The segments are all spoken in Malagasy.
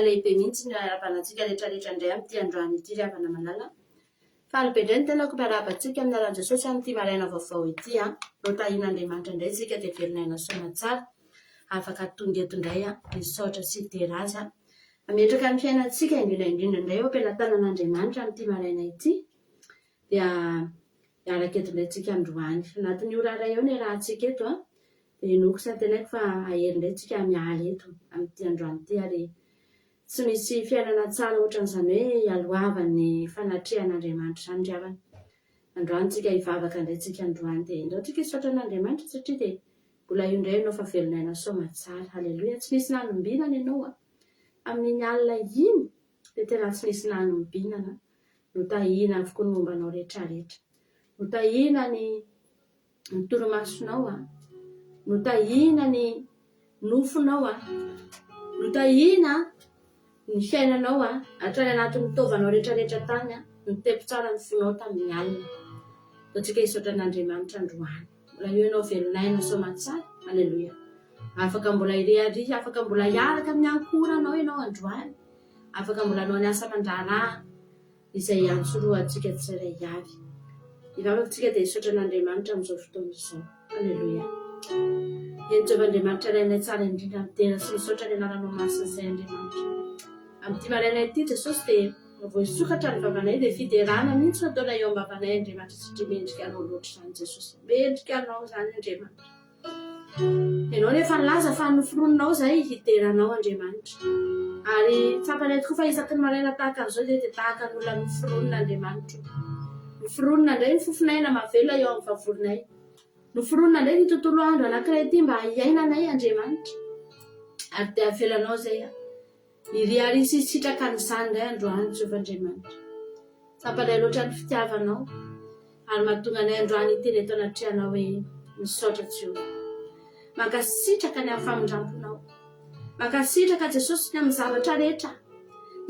lehibe mihitsy ny hiarahabana antsika rehetra rehetra indray amin'ity androany ity ry havana malala. Faly be indray ny tenako miarahaba antsika amin'ny anaran'i Jesosy amin'ity maraina vaovao ity an. Notahian'Andriamanitra indray isika dia velon'aina soamatsara. Afaka tonga eto indray an, hisaotra sy hidera Azy an. Mametraka ny fiainantsika indrindra indrindra indray eo am-pelatanan'Andriamanitra amin'ity maraina ity. Dia hiaraka eto indray tsika androany. Anatin'ny ora iray eo ny iarahantsika eto an. Dia inoako sy antenaiko fa hahery indray tsika miala eto amin'ity androany ity ary tsy misy fiainana tsara ohatran'izany hoe ialohavan'ny fanatrehan'Andriamanitra izany ry havana. Androany tsika hivavaka indray tsika androany dia indao tsika hisaotra an'Andriamanitra satria dia mbola io indray ianao fa velon'aina soamatsara. Aleloia. Tsy nisy nanombinana ianao an. Amin'iny alina iny dia tena tsy nisy nanombinana. Notahiana avokoa ny momba anao rehetrarehetra. Notahiana ny ny torimasonao an. Notahiana ny nofonao an. Notahiana ny fiainanao an. Hatrany anatin'ny taovanao rehetrarehetra tany an. Nitepo tsara ny fonao tamin'ny alina. Ataontsika hisaotra an'Andriamanitra androany. Mbola eo ianao velon'aina soamantsara. Aleloia. Afaka mbola hirehareha, afaka mbola hiaraka amin'ny ankohonanao ianao androany. Afaka mbola hanao ny asa aman-draharaha izay iantsorohantsika tsirairay avy. Hivavaka isika dia hisaotra an'Andriamanitra amin'izao fotoana izao. Aleloia. Eny Jehovah Andriamanitra Rainay tsara indrindra, midera sy misaotra ny anaranao masina izay Andriamanitra. Amin'ity maraina ity Jesosy dia vao hisokatra ny vavanay dia fiderana mihitsy no ataonay eo am-bavanay Andriamanitra satria mendrika anao loatra izany Jesosy. Mendrika anao izany Andriamanitra. Ianao no efa nilaza fa noforoninao izay hidera anao Andriamanitra. Ary tsapanay tokoa fa isaky ny maraina tahaka an'izao dia dia tahaka ny olona noforonina Andriamanitra o. Noforonina indray ny fofon'aina mahavelona eo amin'ny vavoronay. Noforonina indray ity tontolo andro anankiray ity mba hiainanay Andriamanitra. Ary dia avelanao izay aho. Hiriaria sy hisitraka an'izany indray androany, Jehovah Andriamanitra. Tsapanay loatra ny fitiavanao, ary mahatonga anay androany hiteny eto anatrehanao hoe, Misaotra, Jehovah. Mankasitraka ny amin'ny famindramponao. Mankasitraka, Jesosy, ny amin'ny zavatra rehetra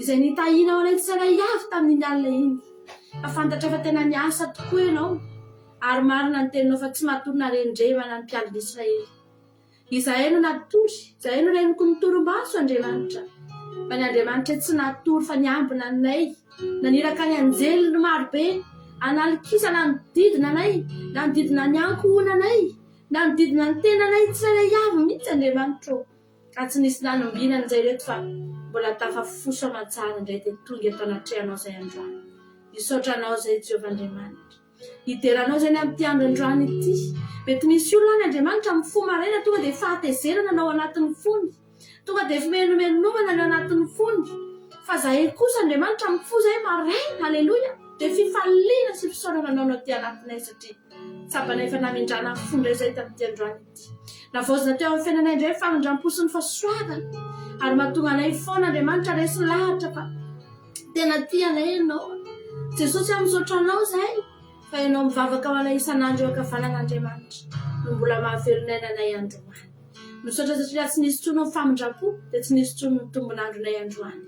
izay nitahianao anay tsirairay avy tamin'iny alina iny. Fa fantatray fa tena niasa tokoa Ianao, ary marina ny teninao fa tsy matory na rendremana ny mpiandry ny Israely. Izahay no natory, izahay no reniko nitorom-baso, Andriamanitra. Fa ny Andriamanitra tsy natory fa niambina anay, naniraka ny anjeliny marobe hanalikisa nanodidina anay, nanodidina ny ankohonanay, nanodidina ny tenanay tsirairay avy mihitsy Andriamanitra ô. Ka tsy nisy nanombinana izay ireto fa mbola tafafoso aman-tsara indray dia tonga eto anatrehanao izay androany. Misaotra anao izay Jehovah Andriamanitra. Hidera Anao izay ny amin'ity andro androany ity. Mety misy olona any Andriamanitra mifoha maraina tonga dia fahatezerana no ao anatin'ny fony. Tonga dia fimenomenomana no ao anatin'ny fony. Fa zahay kosa Andriamanitra mifoha zahay maraina, aleloia, dia fifaliana sy fisaorana Anao no aty anatinay satria tsapanay fa namindrana fo indray zahay tamin'ity androany ity. Navaozina teo amin'ny fiainanay indray ny famindram-po sy ny fahasoavana ary mahatonga anay foana Andriamanitra resy lahatra fa Tena tia anay ianao. Jesosy a misaotra anao zahay fa ianao mivavaka ho anay isan'andro eo ankavanan'Andriamanitra no mbola mahavelona aina anay androany. Misaotra satria raha tsy nisy intsony ny famindram-po dia tsy nisy intsony ny tombon'andronay androany.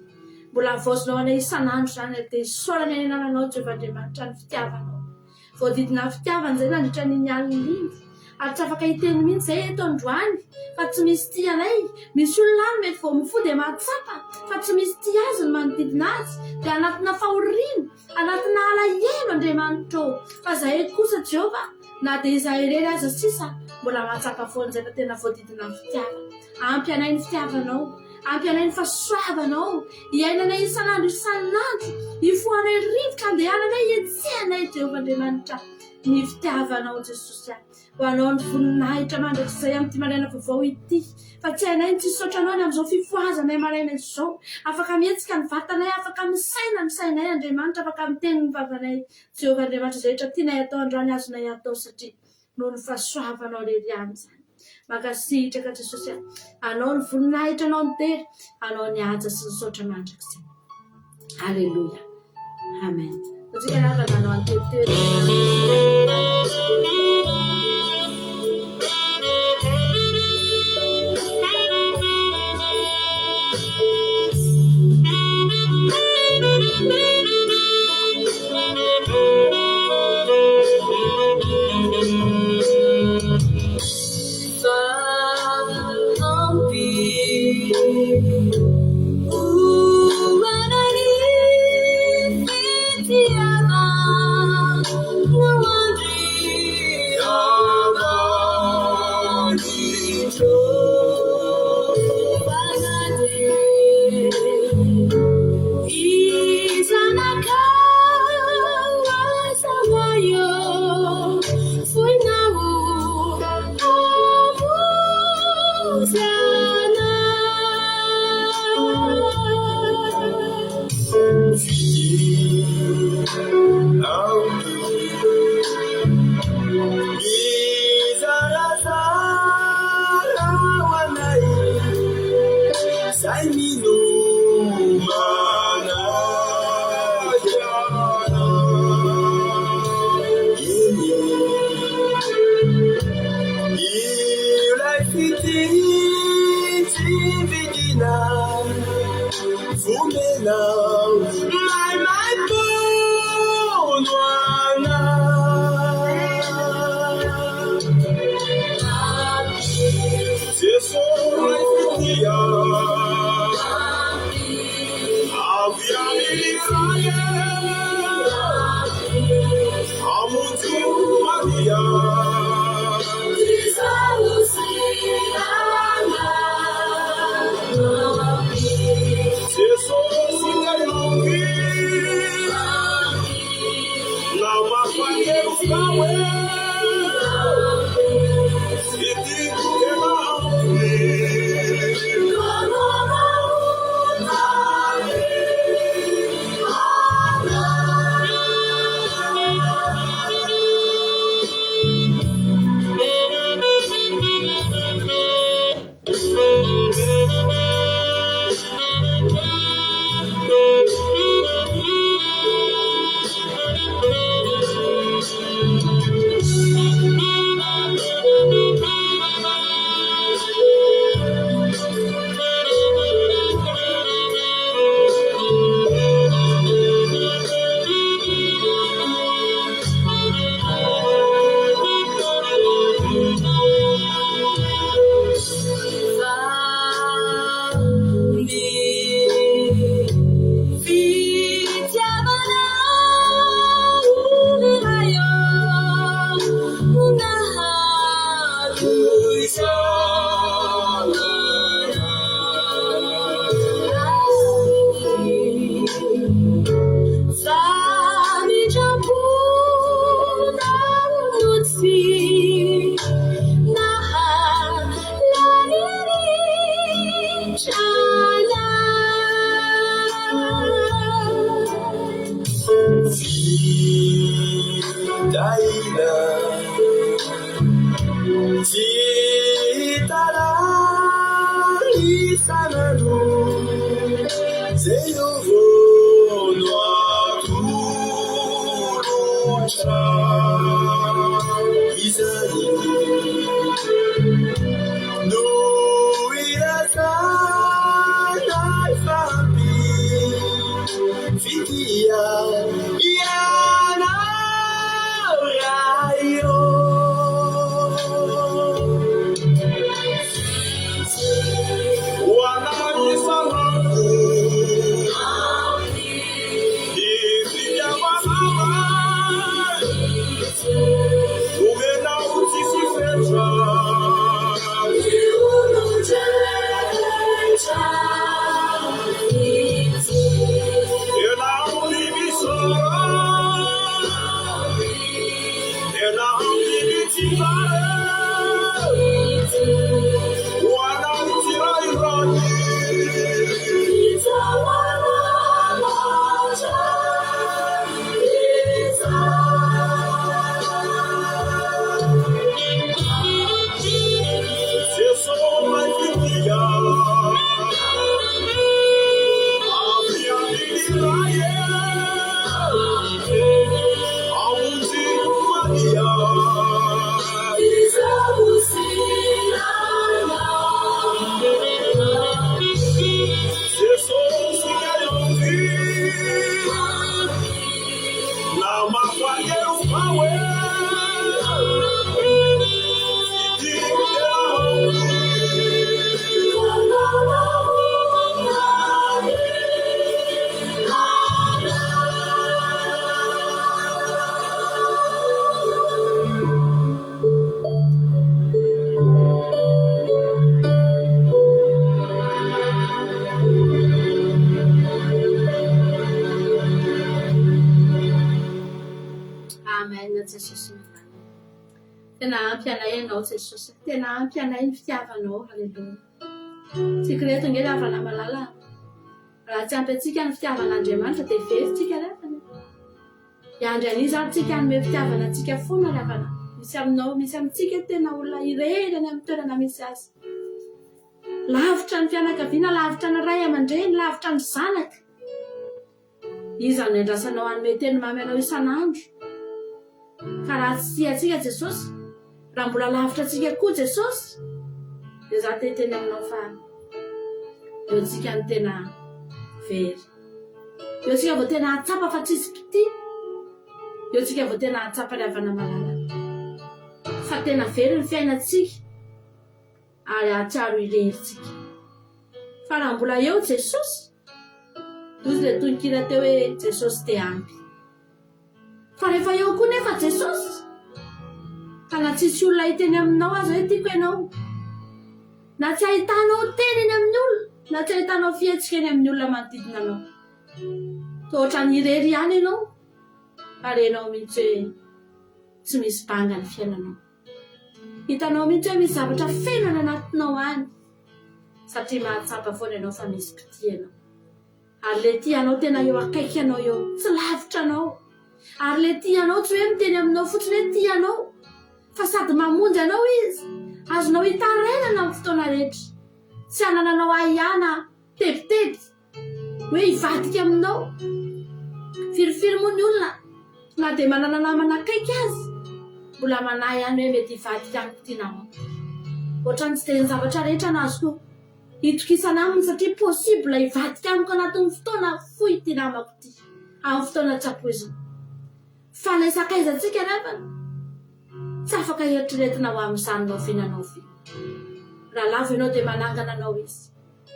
Mbola havaozinao anay isan'andro izany ary dia isaorana ny anaranao Jehovah Andriamanitra ny fitiavanao. Voadidina fitiavana izay nandritra an'iny alina iny. Ary tsy afaka hiteny mihitsy izay eto androany fa tsy misy tia anay. Misy olona any mety vao mifoha dia mahatsapa fa tsy misy tia azy ny manodidina azy. Dia anatina fahoriana, anatina alahelo Andriamanitra ô. Fa izahay kosa Jehovah, na dia izahay irery aza sisa, mbola mahatsapa foana izay fa tena voadidina ny fitiavana. Ampy anay ny fitiavanao. Ampy anay ny fahasoavanao. Iainanay isan'andro isan'andro. Ifohanay rivotra andehananay hihetsehanay Jehovah Andriamanitra ny fitiavanao Jesosy a. Ho anao ny voninahitra mandrakizay amin'ity maraina vaovao ity. Fa tsy hainay ny tsy hisaotra anao ny amin'izao fifohazanay maraina izao. Afaka mihetsika ny vatanay, afaka misaina ny sainay Andriamanitra, afaka miteny ny vavanay Jehovah Andriamanitra izay rehetra tianay atao androany azonay atao satria noho ny fahasoavanao irery ihany izany. Mankasitraka Jesosy a. Anao ny voninahitra, anao ny dera, anao ny haja sy ny saotra mandrakizay. Alléluia. Amen. Antsika havana hanao anteritery. Amen Jesosy malala. Tena ampy anay ianao Jesosy. Tena ampy anay ny fitiavanao. Haleloia. Tsika reto ange ry havana malala. Raha tsy ampy antsika ny fitiavan'Andriamanitra dia very tsika ry havana. Hiandry an'iza ary tsika hanome fitiavana antsika foana ry havana. Misy aminao, misy amintsika tena olona irery any amin'ny toerana misy azy. Lavitra ny fianakaviana, lavitra ny ray aman-dreny, lavitra ny zanaka. Iza no iandrasanao hanome teny mamy anao isan'andro? Ka raha tsy tia antsika Jesosy, raha mbola lavitra antsika koa Jesosy, dia za te hiteny aminao fa eo tsika no tena very. Eo tsika vao tena hahatsapa fa tsisy mpitia. Eo tsika vao tena hahatsapa ry havana malala fa tena very ny fiainantsika ary hahatsiaro irery tsika. Fa raha mbola eo Jesosy. Hoy ilay tononkira teo hoe Jesosy dia ampy. Fa rehefa eo koa nefa Jesosy, ka na tsisy olona hiteny aminao aza hoe tiako ianao, na tsy ahitanao teny eny amin'ny olona, na tsy ahitanao fihetsika eny amin'ny olona manodidina anao, toa ohatran'ny irery ihany ianao, ary renao mihitsy hoe tsy misy banga ny fiainanao. Hitanao mihitsy hoe misy zavatra feno any anatinao any, satria mahatsapa foana ianao fa misy mpitia ianao. Ary ilay tia anao tena eo akaiky anao eo, tsy lavitra anao. Ary ilay tia anao tsy hoe miteny aminao fotsiny hoe tia anao, fa sady mamonjy anao izy, azonao itarainana amin'ny fotoana rehetra. Tsy anananao ahiahy na tebiteby hoe hivadika aminao. Firifiry moa ny olona na dia manana namana akaiky aza, mbola manahy ihany hoe mety hivadika amiko ity namako ity. Ohatran'ny tsy dia ny zavatra rehetra no azoko Itokisana aminy satria possible hivadika amiko anatin'ny fotoana fohy ity namako ity, amin'ny fotoana tsy ampoizina. Fa ilay sakaizantsika ry havana, tsy afaka eritreretina ho amin'izany na oviana na oviana. Raha lavo ianao dia manangana anao izy.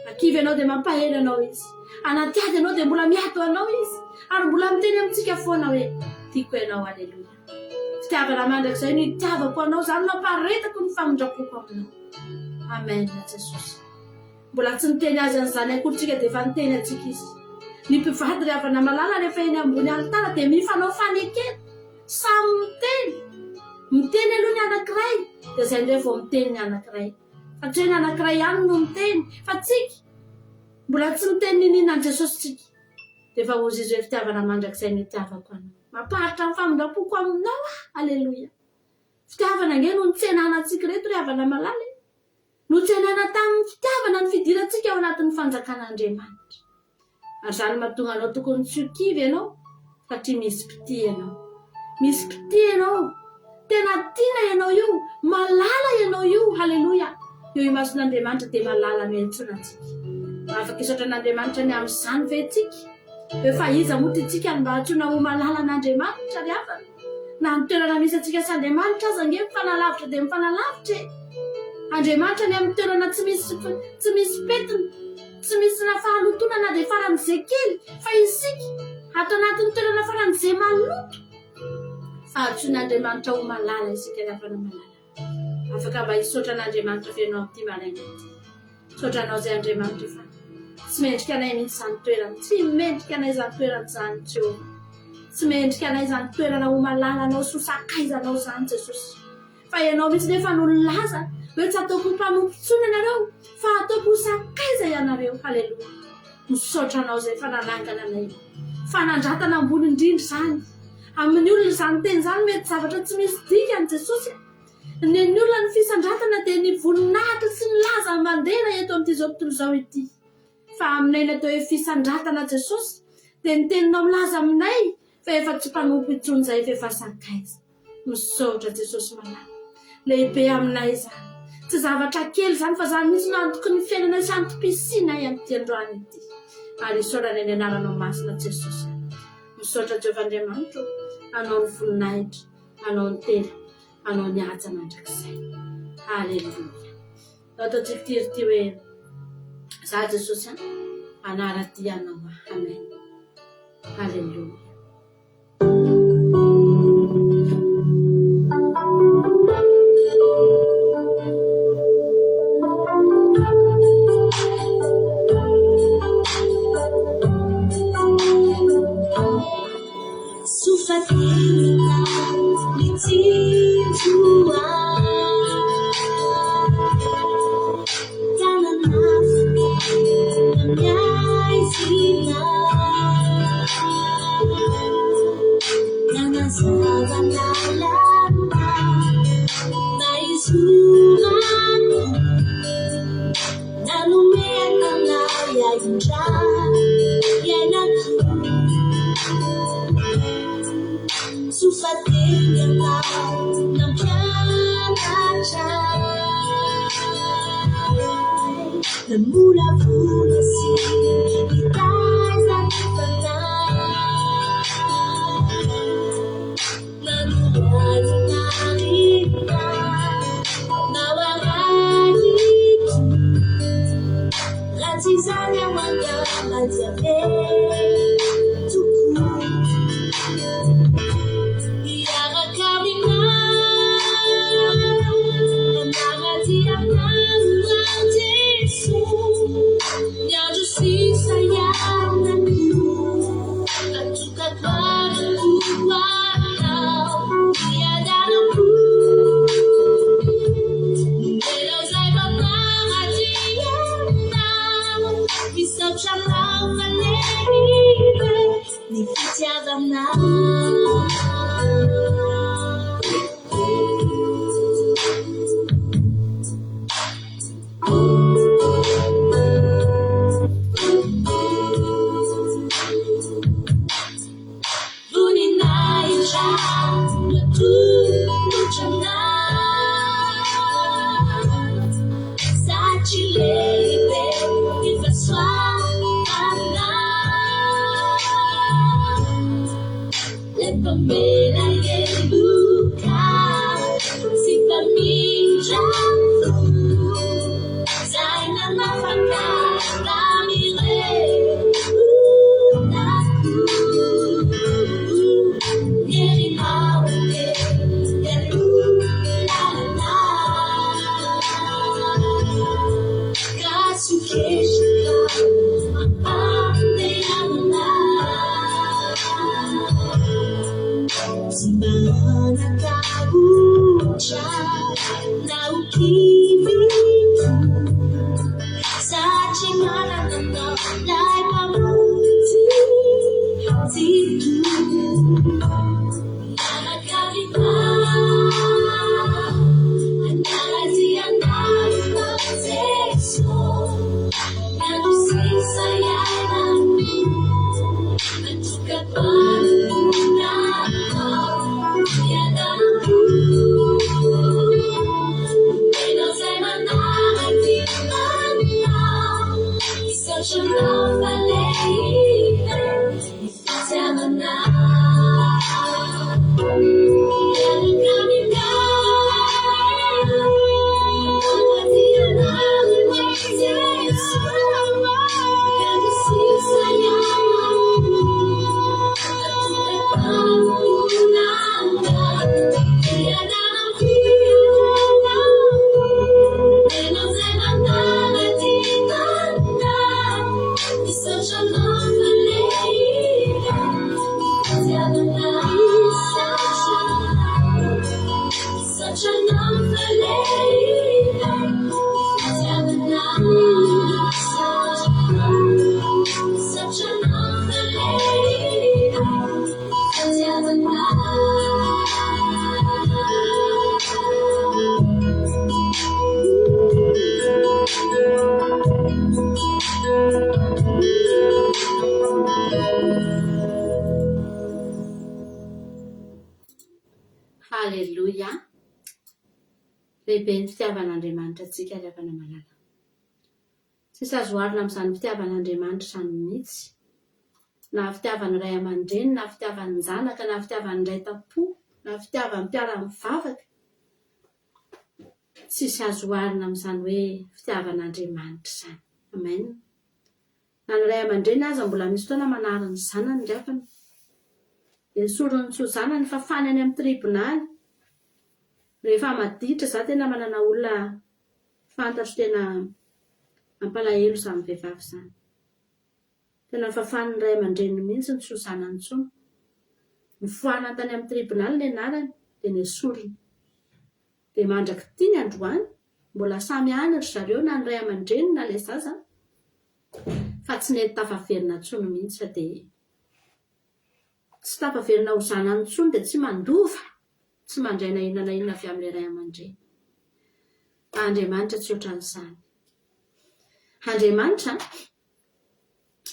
Raha kivy ianao dia mampahery anao izy. Anaty ady ianao dia mbola miady ho anao izy. Ary mbola miteny amintsika foana hoe, tiako ianao, aleloia. Fitiavana mandrakizay no itiavako anao, izany no ampaharetako ny famindram-poko aminao. Amen Jesosy. Mbola tsy niteny azy an'izany akory tsika dia efa niteny antsika izy. Ny mpivady ry havana malala rehefa eny ambony alitara dia mifanao fanekena. Samy miteny. Miteny aloha ny anankiray dia izay indray vao miteny ny anankiray. Fa tsy hoe ny anankiray ihany no miteny fa tsika mbola tsy miteny niniana an'i Jesosy tsika. Dia efa hozy izy hoe fitiavana mandrakizay no itiavako anao. Mampaharitra ny famindram-poko aminao aho. Aleloia. Fitiavana ange no nitsenana antsika ireto ry havana malala e! Notsenaina tamin'ny fitiavana ny fidirantsika ao anatin'ny fanjakan'Andriamanitra. Ary izany no mahatonga anao tokony tsy ho kivy ianao satria misy mpitia ianao. Misy mpitia ianao. Tena tiana ianao io. Malala ianao io. Haleloia. Eo imason'Andriamanitra dia malala no iantsoana antsika. Afaka hisaotra an'Andriamanitra ny amin'izany ve tsika? Hoe fa iza moa ty tsika no mba antsoina ho malalan'Andriamanitra ry havana? Na ny toerana misy antsika sy Andriamanitra aza ange mifanalavitra dia mifanalavitra e! Andriamanitra any amin'ny toerana tsy misy tsy misy pentina, tsy misy na fahalotoana na dia faran'izay kely, fa isika ato anatin'ny toerana faran'izay maloto. Fa antsoin'Andriamanitra ho malala isika ry havana malala. Afaka mba hisaotra an'Andriamanitra ve ianao amin'ity maraina ity? Misaotra anao izay Andriamanitra fa tsy mendrika anay mihitsy izany toerana, tsy mendrika anay izany toerana izany Jehovah. Tsy mendrika anay izany toerana ho malalanao sy ho sakaizanao izany Jesosy. Fa ianao mihitsy nefa no nilaza hoe tsy ataoko ho mpanompo intsony ianareo fa ataoko ho sakaiza ianareo. Haleloia. Misaotra anao izay fa nanangana anay. Fanandratana ambony indrindra izany. Amin'ny olona izany teny izany mety zavatra tsy misy dikany Jesosy a. Ny an'ny olona ny fisandratana dia ny voninahitra sy ny laza aman-dera eto amin'ity izao tontolo izao ity. Fa aminay ny atao hoe fisandratana Jesosy dia ny teninao milaza aminay fa efa tsy mpanompo intsony izahay fa efa sakaiza. Misaotra Jesosy malala. Lehibe aminay izany. Tsy zavatra kely izany fa izany mihitsy no antoky ny fiainanay sy antom-pisianay amin'ity androany ity. Ary isaoranay ny anaranao masina Jesosy a. Misaotra Jehovah Andriamanitra o, anao ny voninahitra, anao ny tena, anao ny haja mandrakizay. Haleloia. Ataontsika ity ry ity hoe za Jesosy a, hanara-dia anao aho. Amen. Haleloia. Voninahitra no atolotra anao Satria lehibe ny fahasoavanao Ilay mpamela heloka sy mpamindra fo Izay nanafaka tamin'ireo otako Ny herinao dia mialoha lalana Ka tsy ho ketraka am-pandehanana Tsy mba natahotra na ho kivy fo Satria manana anao 'lay Mpamonjy Tsitoha Miaraka aminao Hanara-dia anao Jeso Andro sisa iainako Atokako anao Fiadanam-po Omenao izay manara-dia anao Misaotra anao fa lehibe ny fitiavanao Miaraka aminao Manara-dia anao Jeso Andro sisa iainako Haleloia! Lehibe ny fitiavan'Andriamanitra antsika ry havana malala. Tsisy azo oharina amin'izany fitiavan'Andriamanitra izany mihitsy. Na fitiavan'ny ray aman-dreny, na fitiavan'ny zanaka, na fitiavan'ny ray tam-po, na fitiavan'ny mpiara-mivavaka. Tsisy azo oharina amin'izany hoe fitiavan'Andriamanitra izany. Amen. Na ny ray aman-dreny aza mbola misy fotoana manary ny zanany ry havana. Esoriny tsy ho zanany fa fany any amin'ny tribonaly. Rehefa maditra, za tena manana olona Fantatro tena mampalahelo izany vehivavy izany. Tena nofafan'ny ray aman-dreniny mihitsy ny tsy ho zanany intsony. Nofoanany tany amin'ny tribonaly ny anarany dia nesoriny. Dia mandrak'ity ny androany, mbola samy any ry zareo na ny ray aman-dreniny na ilay zaza fa tsy nety tafaverina intsony mihitsy fa dia Tsy tafaverina ho zanany intsony dia tsy mandova, tsy mandray na inona na inona avy amin'ilay ray aman-dreny. Fa Andriamanitra tsy ohatran'izany. Andriamanitra,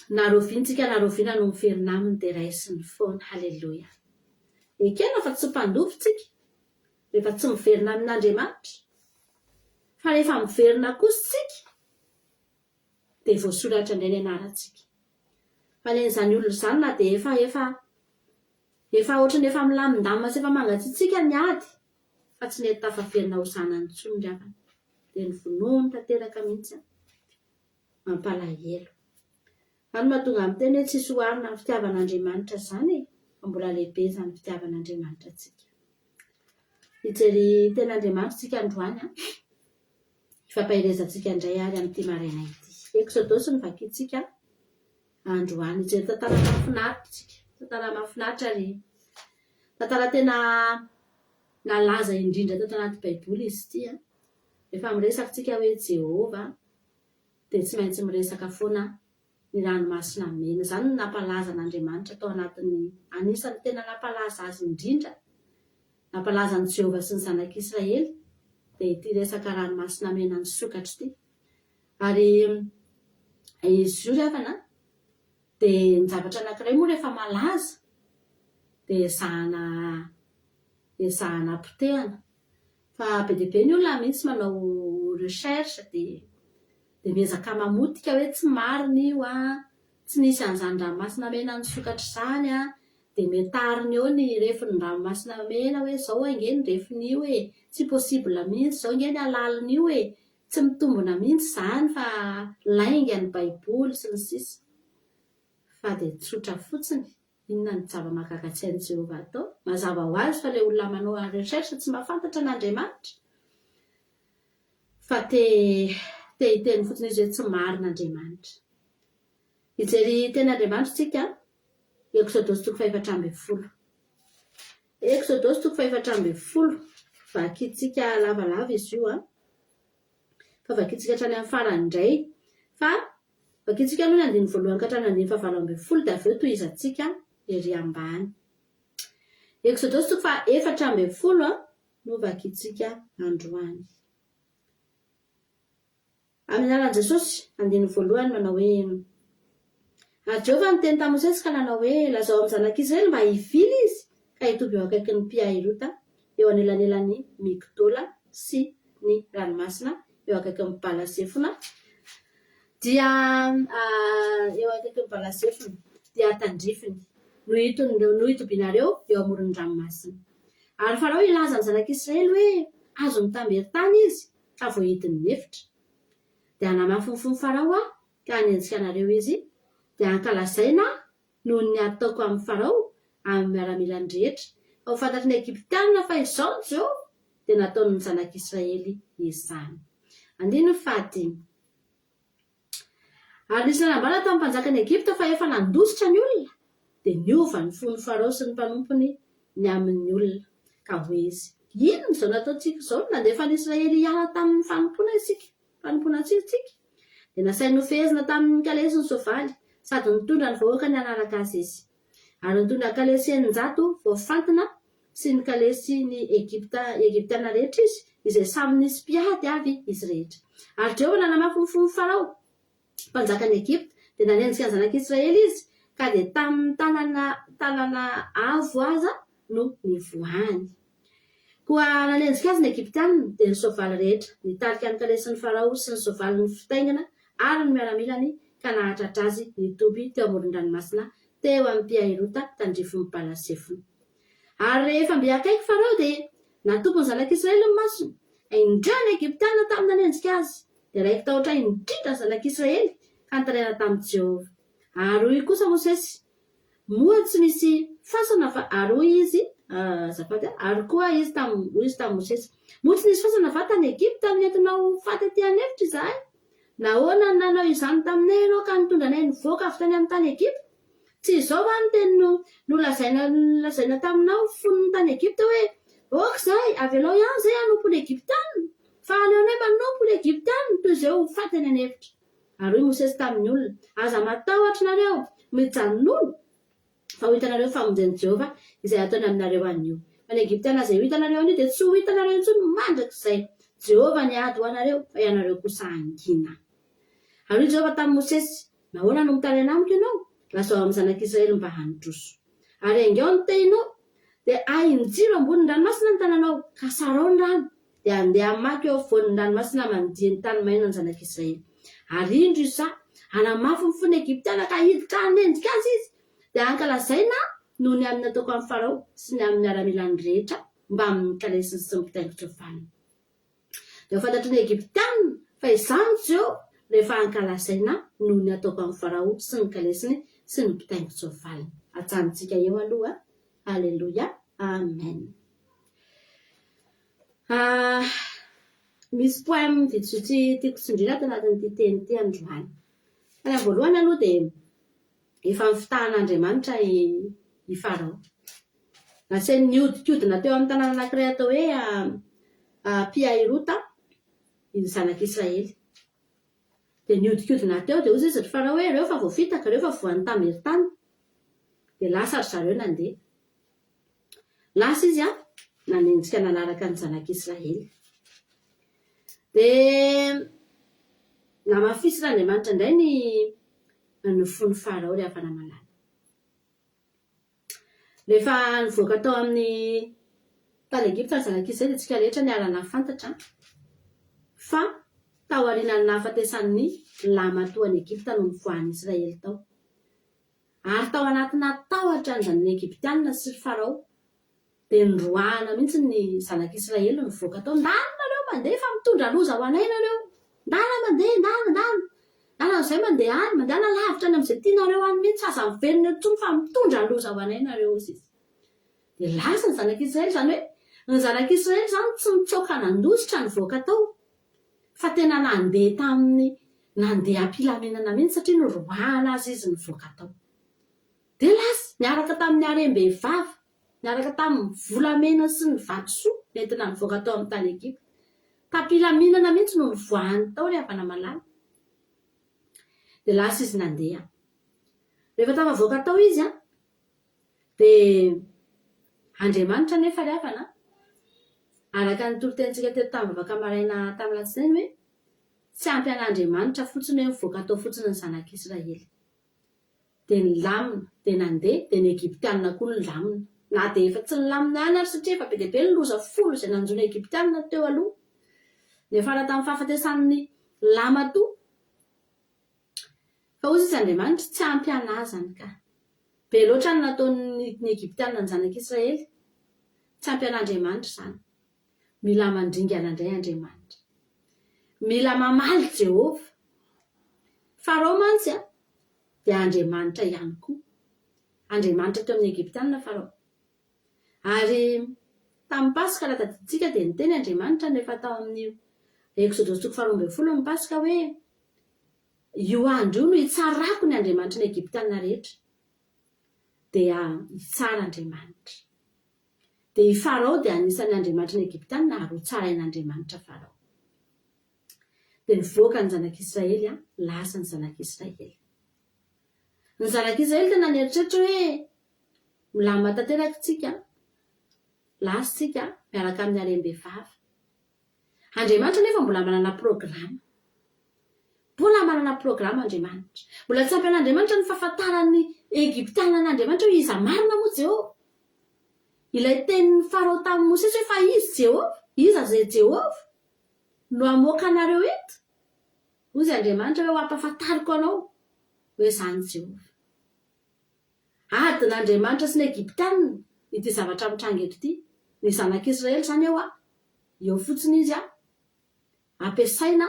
na roviantsika na roviana no miverina aminy dia raisiny foana. Haleloia. Ekena fa tsy mpandova isika rehefa tsy miverina amin'Andriamanitra. Fa rehefa miverina kosa isika dia voasoratra indray ny anarantsika. Fa ny an'izany olona izany na dia efa efa efa ohatran'ny efa milamindamina sy efa mangatsiatsiaka ny ady fa tsy nety tafaverina ho zanany intsony ry havana. Dia novonoiny tanteraka mihitsy an. Mampalahelo. Izany no mahatonga ahy miteny hoe tsisy oharina amin'ny fitiavan'Andriamanitra izany e, fa mbola lehibe izany fitiavan'Andriamanitra antsika. Hijery tenin'Andriamanitra isika androany an. Hifampaherezantsika indray ary amin'ity maraina ity. Eksodosy no vakintsika androany. Hijery tantara mahafinaritra isika. Tantara mahafinaritra ary tantara tena nalaza indrindra tato anaty Baiboly izy ity. Rehefa miresaka isika hoe Jehovah dia tsy maintsy miresaka foana. Ny Ranomasina Mena. Izany no nampalaza an'Andriamanitra tao anatin'ny, anisan'ny tena nampalaza azy indrindra, nampalaza an'i Jehovah sy ny zanak'Israely, dia ity resaka Ranomasina Mena nisokatra ity. Ary izy io ry havana, dia ny zavatra anankiray moa rehefa malaza, dia ezahana, ezahana potehana. Fa be dia be ny olona mihitsy manao recherche dia dia miezaka mamotika hoe tsy marina io an, tsy nisy an'izany ranomasina mena nisokatra izany an, dia metariny eo ny refin'ny ranomasina mena hoe izao ange ny refin'io e, tsy possible mihitsy, izao ange ny halalin'io e, tsy mitombina mihitsy izany fa lainga ny baiboly sy ny sisa. Fa dia tsotra fotsiny, Inona no zava-mahagaga tsy hain'i Jehovah atao? Mazava ho azy fa ilay olona manao recherche tsy mahafantatra an'Andriamanitra, fa te te hiteny fotsiny izy hoe tsy marina Andriamanitra. Hijery teny Andriamanitra isika, Eksodosy toko fahefatra ambin'ny folo. Eksodosy toko fahefatra ambin'ny folo, vakintsika lavalava izy io an, fa vakintsika hatrany amin'ny farany indray. Fa Vakintsika aloha ny andininy voalohany ka hatramin'ny andininy fahavalo ambin'ny folo dia avy eo tohizantsika ery ambany. Eksodosy toko faha 14 no vakintsika androany. Amin'ny anaran'i Jesosy, andininy voalohany manao hoe, Ary Jehovah niteny tamin'i Mosesy ka nanao hoe, Lazao amin'ny zanak'Israely mba hivily izy ka hitoby eo akaikin'ny Pi-Hahirota, eo anelanelan'i Migdola sy ny ranomasina, eo akaikin'i Bala-Zefona, dia eo akaikin'i Bala-Zefona, dia tandrifiny, no no hitobianareo eo amoron'ny ranomasina. Ary Farao hilaza amin'ny zanak'Israely hoe, Azon'ny tamberin-tany izy, ka voahidin'ny efitra. Dia hanamafy ny fon'i Farao aho, ka hanenjika anareo izy, dia hankalazaina aho noho ny hataoko amin'i Farao amin'ny miaramilany rehetra, fa ho fantatry ny Egyptiana fa izaho no Jehovah, dia nataon'ny zanak'Israely izany. Andininy fahadimy. Ary nisy nanambara tamin'ny mpanjakan'i Egypta fa efa nandositra ny olona, dia niova ny fon'i Farao sy ny mpanompony ny amin'ny olona, ka hoy izy, Inona izao nataontsika izao no nandefa an'Israely hiala tamin'ny fanompoana isika, fanompoana antsika isika? Dia nasainy nofehezina tamin'ny kalesy ny soavaly, sady nitondra ny vahoakany hanaraka azy izy. Ary nitondra kalesy 600 voafantina sy ny kalesin'i Egypta Egyptiana rehetra izy, izay samy nisy mpiady avy izy rehetra. Ary Jehovah nanamafy ny fon'i Farao, mpanjakan'i Egypta, dia nanenjika ny zanak'Israely izy, ka dia tamin'ny tanana tanana avo aza no nivoahany. Koa nanenjika azy ny Egyptiana, dia ny soavaly rehetra, nitarika ny kalesin'i Farao sy ny soavaliny fitaingina ary ny miaramilany, ka nahatratra azy nitoby teo amoron-dranomasina teo amin'i Pi-Hahirota tandrifin'i Bala-Zefona. Ary rehefa mby akaiky Farao dia natopy ny zanak'Israely ny masony, indreo ny Egyptiana tamin'ny nanenjika azy. Dia raiki-tahotra indrindra ny zanak'Israely ka nitaraina tamin'i Jehovah. Ary hoy kosa Mosesy, Moa tsy misy fasana va? Ary hoy izy, azafady, ary koa izy tamin'i, hoy izy tamin'i Mosesy, Moa tsy nisy fasana va tany Egypta no nentinao ho faty aty an'efitra izahay? Nahoana no nanao izany taminay ianao ka nitondra anay nivoaka avy tany amin'ny tany Egypta? Tsy izao va no teny nolazaina nolazaina taminao fony tany Egypta hoe, Aoka izahay, avelao ihany izahay hanompo ny Egyptiana, fa aleonay manompo ny Egyptiana toy izay ho faty any an'efitra. Ary hoy Mosesy tamin'ny olona, Aza matahotra nareo, mijanòna, fa ho hitanareo ny famonjen'i Jehovah izay hataony aminareo anio. Fa ny Egyptiana izay ho hitanareo anio dia tsy ho hitanareo intsony mandrakizay. Jehovah niady ho anareo, fa ianareo kosa hangina. Ary hoy Jehovah tamin'i Mosesy, Nahoana no mitaraina amiko ianao? Lazao amin'ny zanak'Israely mba handroso. Ary aingao ny tehinao, dia ahinjiro ambonin'ny ranomasina ny tananao, ka sarao ny rano, dia handeha hamaky eo afovoan'ny ranomasina mandia ny tany maina ny zanak'Israely. Ary indro izaho, hanamafy ny fon'ny Egyptiana ka hiditra hanenjika azy izy, dia hankalazaina noho ny amin'ny nataoko amin'i Farao sy ny amin'ny miaramilany rehetra mbamin'ny kalesiny sy ny mpitaingin-tsoavaliny. Dia ho fantatry ny Egyptiana fa izaho no Jehovah rehefa hankalazaina noho ny ataoko amin'i Farao sy ny kalesiny sy ny mpitaingin-tsoavaliny. Ajanontsika eo aloha. Aleloia. Amen. Ah, misy poème vitsivitsy tiako tsindriana ato anatin'ity teny ity androany. Fa ny voalohany aloha dia efa nifitahan'Andriamanitra i i Farao. Nasainy nihodinkodina teo amin'ny tanàna anankiray atao hoe Pi-Hahirota ny zanak'Israely. Dia nihodinkodina teo, dia hoy izy ry Farao hoe, Ireo fa voafitaka, ireo fa voan'ny tameritany. Dia lasa ry zareo nandeha. Lasa izy an, nanenjika nanaraka ny zanak'Israely. Dia namafisin'Andriamanitra indray ny ny fon'i Farao ry havana malala. Rehefa nivoaka tao amin'ny tany Egypta ny zanak'Israely dia tsika rehetra niara-nahafantatra fa tao aorianan'ny nahafatesan'ny lahimatoan'i Egypta no nivoahan'ny Israely tao. Ary tao anatinà tahotra ny zanany Egyptiana sy ry Farao dia noroahana mihitsy ny zanak'Israely nivoaka tao, Ndana nareo mandeha fa mitondra loza ho anay nareo! Ndana mandeha, ndana, ndana! Ndana amin'izay mandeha any, mandehana lavitra any amin'izay tianareo any mihitsy, aza miverina eto intsony fa mitondra loza ho anay nareo, hozy izy. Dia lasa ny zanak'Israely, izany hoe ny zanak'Israely izany tsy nitsoaka nandositra nivoaka tao, fa tena nandeha tamin'ny nandeha am-pilaminana mihitsy satria noroahana azy izy nivoaka tao. Dia lasa, niaraka tamin'ny harem-behivavy, niaraka tamin'ny volamena sy ny vatosoa nentina nivoaka tao amin'ny tany Egypta. Tam-pilaminana mihitsy no nivoahany tao ry havana malala. Dia lasa izy nandeha. Rehefa tafavoaka tao izy an, dia Andriamanitra anefa ry havana, araka ny toritenintsika teto tamin'ny vavaka maraina tamin'ny alatsinainy hoe, tsy ampy an'Andriamanitra fotsiny hoe nivoaka tao fotsiny ny zanak'Israely. Dia nilamina, dia nandeha, dia ny Egyptiana koa nilamina. Na dia efa tsy nilamina ihany ary satria efa be dia be ny loza folo izay nanjo ny Egyptiana teo aloha. Niafara tamin'ny fahafatesan'ny lahimatoa. Fa hoy sisa Andriamanitra, tsy ampy an'ahy izany ka. Be loatra ny nataon'ny ny Egyptiana ny zanak'Israely. Tsy ampy an'Andriamanitra izany. Mila mandringana indray Andriamanitra. Mila mamaly Jehovah. Farao mantsy a, dia Andriamanitra ihany koa. Andriamanitra teo amin'ny Egyptiana Farao. Ary tamin'ny Paska, raha tadidintsika, dia niteny Andriamanitra rehefa tao amin'ny Eksodosy toko faharoa ambin'ny folo ny Paska hoe, Io andro io no hitsarako ny andriamanitry ny Egyptiana rehetra. Dia hitsara Andriamanitra. Dia i Farao dia anisan'ny andriamanitry ny Egyptiana ary hotsarain'Andriamanitra Farao. Dia nivoaka ny zanak'Israely, lasa ny zanak'Israely. Ny zanak'Israely tena nieritreritra hoe milamina tanteraka isika, lasa isika miaraka amin'ny harem-behivavy. Andriamanitra anefa mbola manana programa. Mbola manana programa Andriamanitra. Mbola tsy ampy an'Andriamanitra ny fahafantaran'ny Egyptiana an'Andriamanitra hoe iza marina moa Jehovah. Ilay tenin'i Farao tamin'i Mosesy hoe fa iza Jehovah? Iza izay Jehovah no hamoaka anareo eto? Hoy izy Andriamanitra hoe ho ampahafantariko anao hoe izaho no Jehovah. Adin'Andriamanitra sy ny Egyptiana ity zavatra mitranga eto ity. Ny zanak'Israely izany eo eo fotsiny izy ampiasaina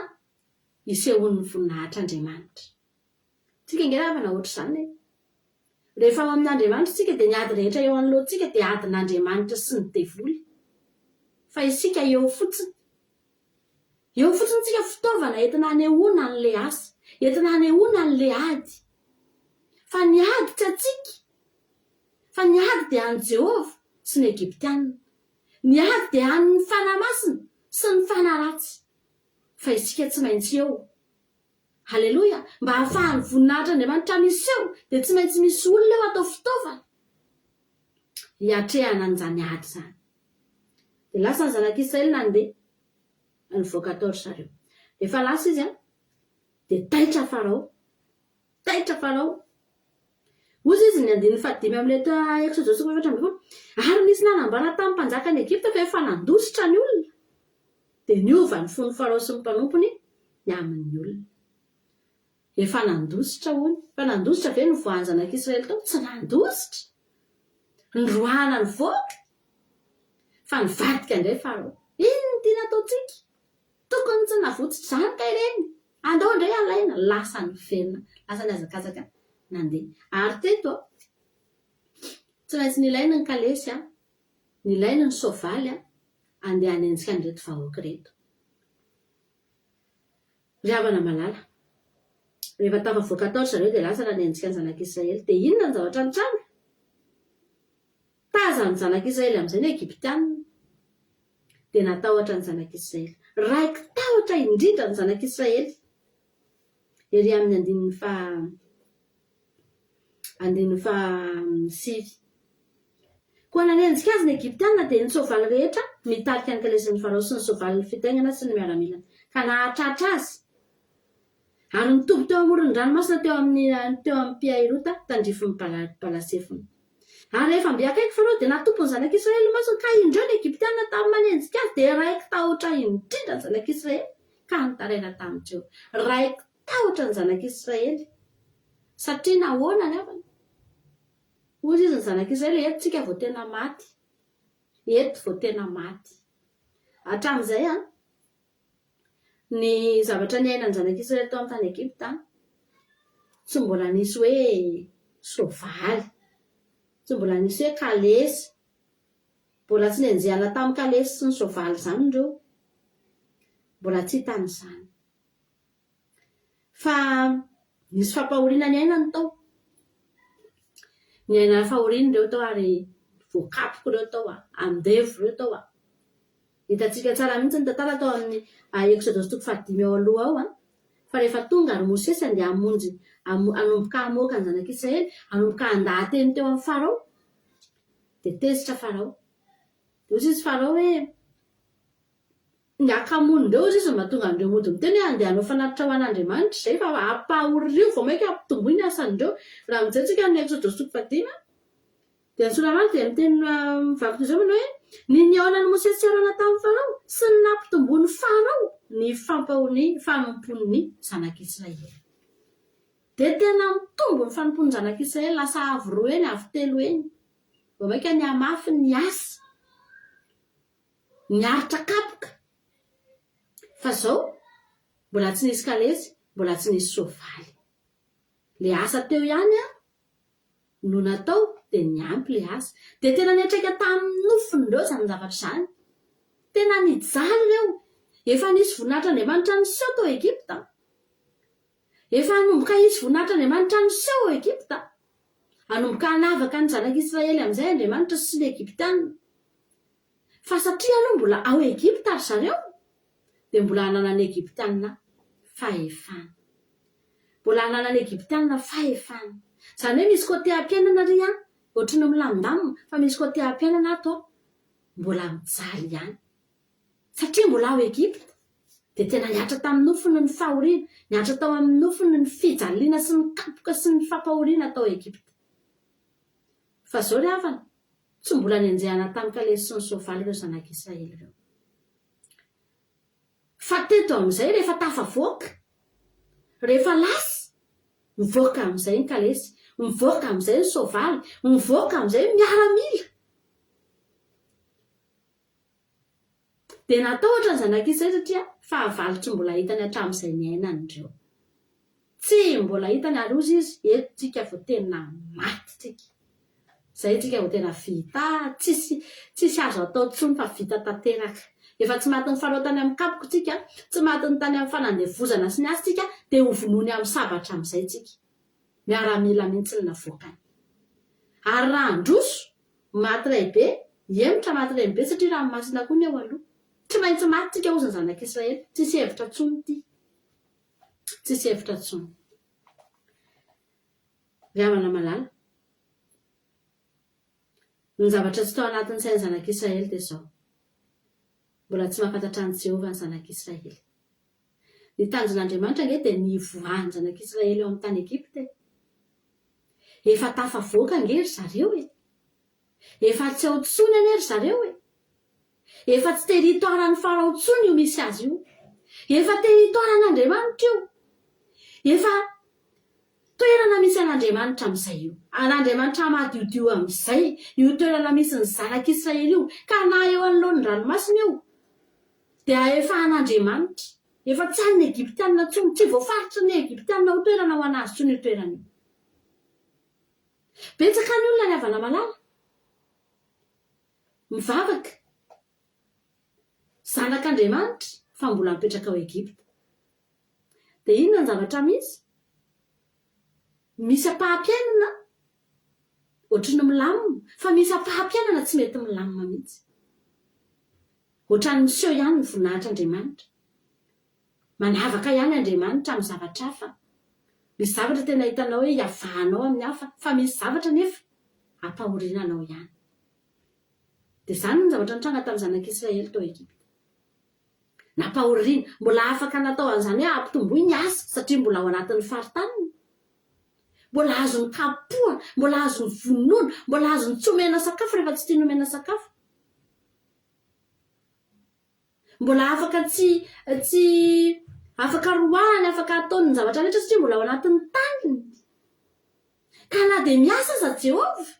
hisehoan'ny voninahitr'Andriamanitra. Tsika ange ravana ohatr'izany e. Rehefa ao amin'Andriamanitra isika dia ny ady rehetra eo anoloantsika dia adin'Andriamanitra sy ny devoly. Fa isika eo fotsiny. Eo fotsiny tsika fitaovana entina hanehoana an'ilay asa, entina hanehoana an'ilay ady. Fa ny ady tsy antsika, fa ny ady dia an'i Jehovah sy ny Egyptiana. Ny ady dia an'ny Fanahy Masina sy ny fanahy ratsy. Fa isika tsy maintsy eo. Haleloia! Mba hahafahan'ny voninahitr'Andriamanitra miseho dia tsy maintsy misy olona eo atao fitaovana hiatrehana an'izany ady izany. Dia lasa ny zanak'Israely nandeha nivoaka tao ry zareo. Rehefa lasa izy an, dia taitra Farao. Taitra Farao. Hoy izy ny andininy fahadimy amin'ilay Eksodosy toko faha-14, Ary nisy nanambara tamin'ny mpanjakan'i Egypta fa efa nandositra ny olona. Dia niova ny fon'i Farao sy ny mpanompony ny amin'ny olona. Efa nandositra, hono. Fa nandositra ve ny voan'ny zanak'Israely tao? Tsy nandositra. Noroahana nivoaka. Fa nivadika indray Farao. Inona ity nataontsika? Tokony tsy navotsotra izany kay ireny. Andao indray alaina. Lasa niverina. Lasa nihazakazaka nandeha. Ary teto, tsy maintsy nilaina ny kalesy, nilaina ny soavaly handeha hanenjika an'ireto vahoaka ireto. Ry havana malala, rehefa tafavoaka tao ry zareo dia lasa nanenjika ny zanak'Israely. Dia inona ny zavatra nitranga? Tazan'ny zanak'Israely amin'izay ny Egyptiana. Dia natahotra ny zanak'Israely. Raiki-tahotra indrindra ny zanak'Israely. Ery amin'ny andininy faha andininy faha sivy. Koa nanenjika azy ny Egyptiana, dia ny soavaly rehetra mitarika ny kalesin'i Farao sy ny soavalin'ny fitaingana sy ny miaramilany, ka nahatratra azy. Ary nitoby teo amoron'ny ranomasina teo amin'ny teo amin'ny Pihairota, tandrifin'i Bala-Balasefona. Ary rehefa mby akaiky Farao, dia natopy ny zanak'Israely ny masony, ka indreo ny Egyptiana tamy manenjika azy, dia raiki-tahotra indrindra ny zanak'Israely, ka nitaraina tamin'i Jehovah. Raiki-tahotra ny zanak'Israely. Satria nahoana ny havana? Hoy izy ny zanak'Israely, Eto tsika vao tena maty. Eto vao tena maty. Hatramin'izay an, ny zavatra niainan'ny zanak'Israely tao amin'ny tany Egypta, tsy mbola nisy hoe soavaly, tsy mbola nisy hoe kalesy, mbola tsy nenjehana tamin'ny kalesy sy ny soavaly izany ireo. Mbola tsy hitany izany. Fa nisy fampahoriana niainany tao. Niaina fahoriana ireo tao ary voakapoka ireo tao, andevo ireo tao. Hitantsika tsara mihitsy ny tantara tao amin'ny Eksodosy toko fahadimy ao aloha ao, fa rehefa tonga ry Mosesy handeha hamonjy, hanomboka hamoaka ny zanak'Israely, hanomboka handaha-teny teo amin'i Farao, dia tezitra Farao. Dia hoy izy Farao hoe, Ny hakamoan'ireo hozy izy no mahatonga an'ireo mody miteny hoe andeha hanao fanatitra ho an'Andriamanitra izay fa ampahorio vao mainka ampitomboy ny asan'ireo. Raha mijery tsika ny Eksodosy toko fahadimy dia ny Sorarano dia miteny mivaky toy izao manao hoe ny nihaonan'i Mosesy sy Arona tamin'i Farao sy ny nampitomboan'i Farao ny fampaho ny fanompoan'ny zanak'Israely. Dia tena mitombo ny fanompoan'ny zanak'Israely lasa avo roa heny avo telo heny. Vao mainka nihamafy ny asa. Niaritra kapoka. Fa zao, mbola tsy nisy kalesy, mbola tsy nisy soavaly. Le asa teo ihany an, no natao dia niampy le asa. Dia tena niantraika tamin'ny nofony ireo izany zavatra izany. Tena nijaly ireo. Efa nisy voninahitr'Andriamanitra niseho tao Egypta. Efa hanomboka hisy voninahitr'Andriamanitra niseho ao Egypta. Hanomboka hanavaka ny zanak'Israely amin'izay Andriamanitra sy ny Egyptiana. Fa satria aloha mbola ao Egypta ry zareo, dia mbola ananan'ny Egyptiana fahefana. Mbola ananan'ny Egyptiana fahefana. Izany hoe misy côté am-piainana ry an, ohatry ny milamindamina, fa misy côté am-piainana ato an, mbola mijaly ihany. Satria mbola ao Egypta, dia tena nihatra tamin'ny nofony ny fahoriana, nihatra tao amin'ny nofony ny fijaliana sy ny kapoka sy ny fampahoriana tao Egypta. Fa izao ry havana, tsy mbola nenjehana tamin'ny kalesy sy ny soavaly ireo zanak'Israely ireo. Fa teto amin'izay rehefa tafavoaka, rehefa lasa, mivoaka amin'izay ny kalesy, mivoaka amin'izay ny soavaly, mivoaka amin'izay ny miaramila. Dia natahotra ny zanak'Israely satria fahavalo tsy mbola hitany hatramin'izay niainany ireo. Tsy mbola hitany ary hozy izy, eto tsika vao tena maty tsika. Izay tsika vao tena vita, tsisy tsisy azo atao intsony fa vita tanteraka. Efa tsy matin'ny Farao tany amin'ny kapoka tsika, tsy matin'ny tany amin'ny fanandevozana sy ny asa tsika, dia hovonoiny amin'ny sabatra amin'izay tsika. Miaramila mihitsy ny navoakany. Ary raha handroso, Maty raibe, hihemotra maty renibe satria ranomasina koa ny eo aloha. Tsy maintsy maty tsika hozy ny zanak'Israely. Tsisy hevitra tsony ity. Tsisy hevitra tsony. Ry havana malala, ny zavatra tsy tao anatin'ny sain'ny zanak'Israely dia izao, mbola tsy mahafantatra an'i Jehovah ny zanak'Israely. Ny tanjon'Andriamanitra ange dia ny hivoahan'ny zanak'Israely ao amin'ny tany Egypta e. Efa tafavoaka ange ry zareo e! Efa tsy ao intsony anie ry zareo e! Efa tsy territoire-n'i Farao intsony io misy azy io. Efa territoire-n'Andriamanitra io. Efa toerana misy an'Andriamanitra amin'izay io. An'Andriamanitra madiodio amin'izay io toerana misy ny zanak'Israely io. Ka na eo anoloan'ny ranomasina io dia efa an'Andriamanitra. Efa tsy an'ny Egyptiana intsony, tsy voafaritry ny Egyptiana ho toerana ho an'azy intsony io toerana io. Betsaka ny olona ry havana malala, mivavaka, zanak'Andriamanitra fa mbola mipetraka ao Egypta. Dia inona ny zavatra misy? Misy ampaham-piainana ohatry ny milamina, fa misy ampaham-piainana tsy mety milamina mihitsy. Ohatran'ny miseho ihany ny voninahitr'Andriamanitra. Manavaka ihany Andriamanitra amin'ny zavatra hafa. Misy zavatra tena hitanao hoe iavahanao amin'ny hafa fa misy zavatra anefa ampahoriana anao ihany. Dia izany no zavatra nitranga tamin'ny zanak'Israely tao Egypta. Nampahoriana. Mbola afaka natao an'izany hoe ampitomboy ny asa satria mbola ao anatin'ny faritaniny. Mbola azony kapohana, mbola azony vonoina, mbola azony tsy omena sakafo rehefa tsy tiany omena sakafo. Mbola afaka tsy tsy afaka roahany, afaka ataony ny zavatra rehetra satria mbola ao anatin'ny taniny. Ka na dia miasa aza Jehovah,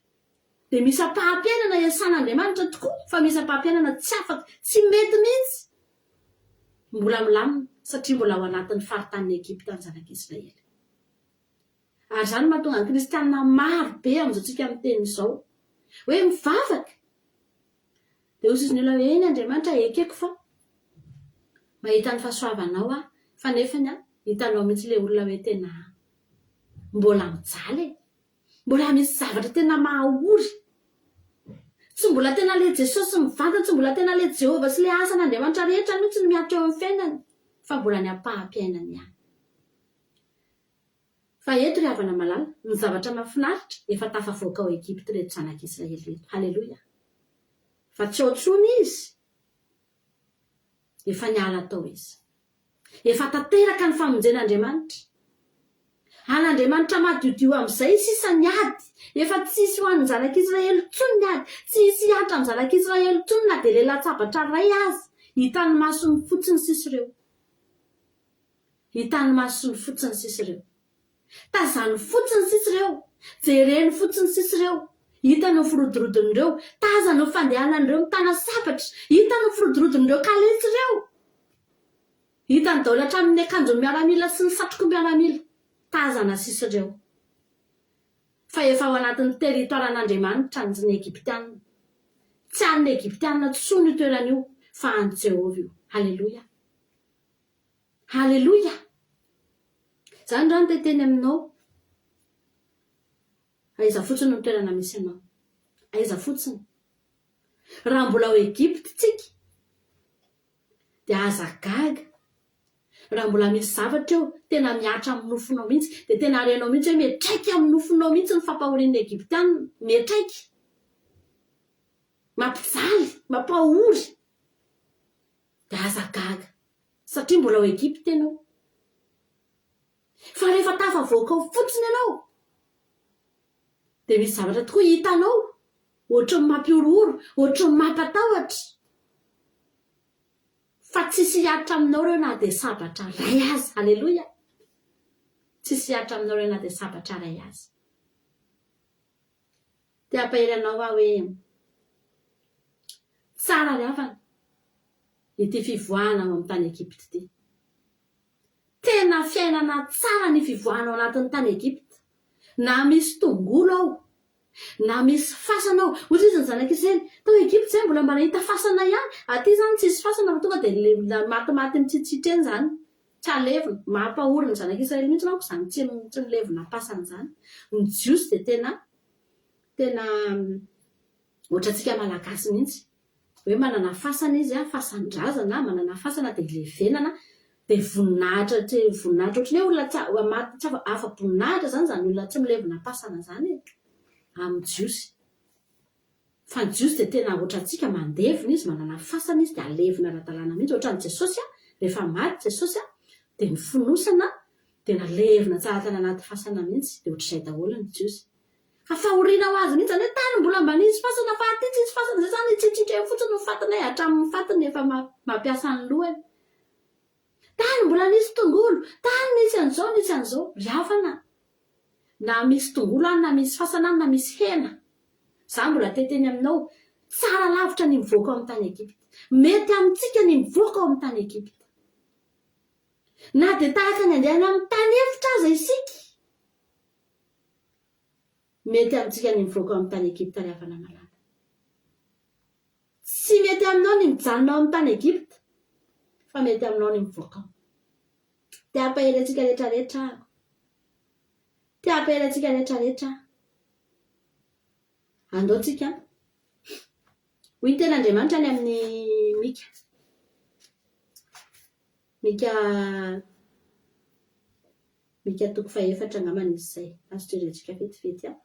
dia misy ampaham-piainana iasan'Andriamanitra tokoa, fa misy ampaham-piainana tsy afaka, tsy mety mihitsy. Mbola milamina, satria mbola ao anatin'ny faritanin'i Egypta ny zanak'Israely. Ary izany no mahatonga ny kristiana maro be amin'izao tsika miteny izao, hoe mivavaka, Dia hoy ny olona hoe, Eny Andriamanitra, ekeko fa mahita ny fahasoavanao aho, fa nefany an, hitanao mihitsy ilay olona hoe tena mbola mijaly e! Mbola misy zavatra tena mahaory. Tsy mbola tena ilay Jesosy mivantana, tsy mbola tena ilay Jehovah sy ilay asan'Andriamanitra rehetra mihitsy no mihatra eo amin'ny fiainany, fa mbola ny ampaham-piainany ihany. Fa eto ry havana malala, ny zavatra mahafinaritra, efa tafavoaka ao Egypta ireto zanak'Israely ireto. Haleloia! Fa tsy ao intsony izy. Efa niala tao izy. Efa tanteraka ny famonjen'Andriamanitra. An'Andriamanitra madiodio amin'izay sisa ny ady. Efa tsy hisy ho an'ny zanak'Israely intsony ny ady. Tsy hisy hihatra amin'ny zanak'Israely intsony na dia lelan-tsabatra iray aza. Hitan'ny masony fotsiny sisa ireo. Hitan'ny masony fotsiny sisa ireo. Tazany fotsiny sisa ireo. Jereny fotsiny sisa ireo. Hitany ny firodorodon'ireo. Tazany ny fandehanan'ireo mitana sabatra. Hitany ny firodorodon'ireo kalesy ireo. Hitany daholo hatramin'ny akanjon'ny miaramila sy ny satroky ny miaramila. Tazana sisa ireo. Fa efa ao anatin'ny territoiran'Andriamanitra ny Egyptiana. Tsy an'ny Egyptiana intsony io toerana io fa an'i Jehovah io. Haleloia. Haleloia! Zany raha no te hiteny aminao. Aiza fotsiny no toerana misy anao. Aiza fotsiny. Raha mbola ao Egypte tsika dia aza gaga raha mbola misy zavatra eo tena mihatra amin'ny nofonao mihitsy dia tena renao mihitsy hoe miantraika amin'ny nofonao mihitsy ny fampahorian'ny Egyptiana. Miantraika. Mampijaly, mampahory. Dia aza gaga satria mbola ao Egypta ianao. Fa rehefa tafavoaka ao fotsiny ianao dia misy zavatra tokoa hitanao ohatry ny mampihorohoro, ohatry ny mampatahotra. Fa tsisy hihatra aminao ireo na dia sabatra iray aza. Aleloia! Tsisy hihatra aminao ireo na dia sabatra iray aza. Te hampahery anao aho hoe tsara ry havana ity fivoahana ao amin'ny tany Egypta ity. Tena fiainana tsara ny fivoahana ao anatin'ny tany Egypta. Na misy tongolo ao, na misy fasana ao. Hoy izy ny zanak'Israely, tao Egypta izay mbola mba nahita fasana ihany, aty izany tsisy fasana fa tonga dia le matimaty mitsitsitra eny izany. Tsy halevina. Mampahory ny zanak'Israely mihitsy manko izany tsy tsy milevina am-pasana izany. Ny Jiosy dia tena tena ohatrantsika Malagasy mihitsy. Hoe manana fasana izy an, fasan-drazana, manana fasana dia ilevenana, dia voninahitra tsy voninahitra ohatran'ny hoe olona tsy maty tsy afa-boninahitra izany izany olona tsy milevina am-pasana izany e, amin'ny Jiosy. Fa ny Jiosy dia tena ohatrantsika mandevina izy, manana fasana izy dia alevina ara-dalàna mihitsy, ohatran'i Jesosy a, rehefa maty Jesosy a, dia ny fonosana dia nalevina tsara tany anaty fasana mihitsy, dia ohatr'izay daholo ny Jiosy. Fa fahoriana ho azy mihitsy izany hoe tany mbola mba nisy fasana fa aty tsisy fasana, izay izany hitsitsitra eo fotsiny ny fatinay hatramin'ny fatiny efa mampiasa ny lohany. Tany mbola nisy tongolo, tany nisy an'izao nisy an'izao, ry havana a! Na misy tongolo any na misy fasana any na misy hena. Za mbola te hiteny aminao, tsara lavitra ny mivoaka ao amin'ny tany Egypta. Mety amintsika ny mivoaka ao amin'ny tany Egypta. Na dia tahaka ny andeha any amin'ny tany efitra aza isika, mety amintsika ny mivoaka ao amin'ny tany Egypta ry havana malala. Tsy mety aminao ny mijanona ao amin'ny tany Egypta, fa mety aminao ny mivoaka ao. Te hampahery antsika rehetra rehetra aho. Te hampahery antsika rehetra rehetra aho. Andao tsika. Hoy ny tenin'Andriamanitra any amin'ny Mika. Mika. Mika toko fahefatra angambany izy izay. Azo jerentsika vetivety an.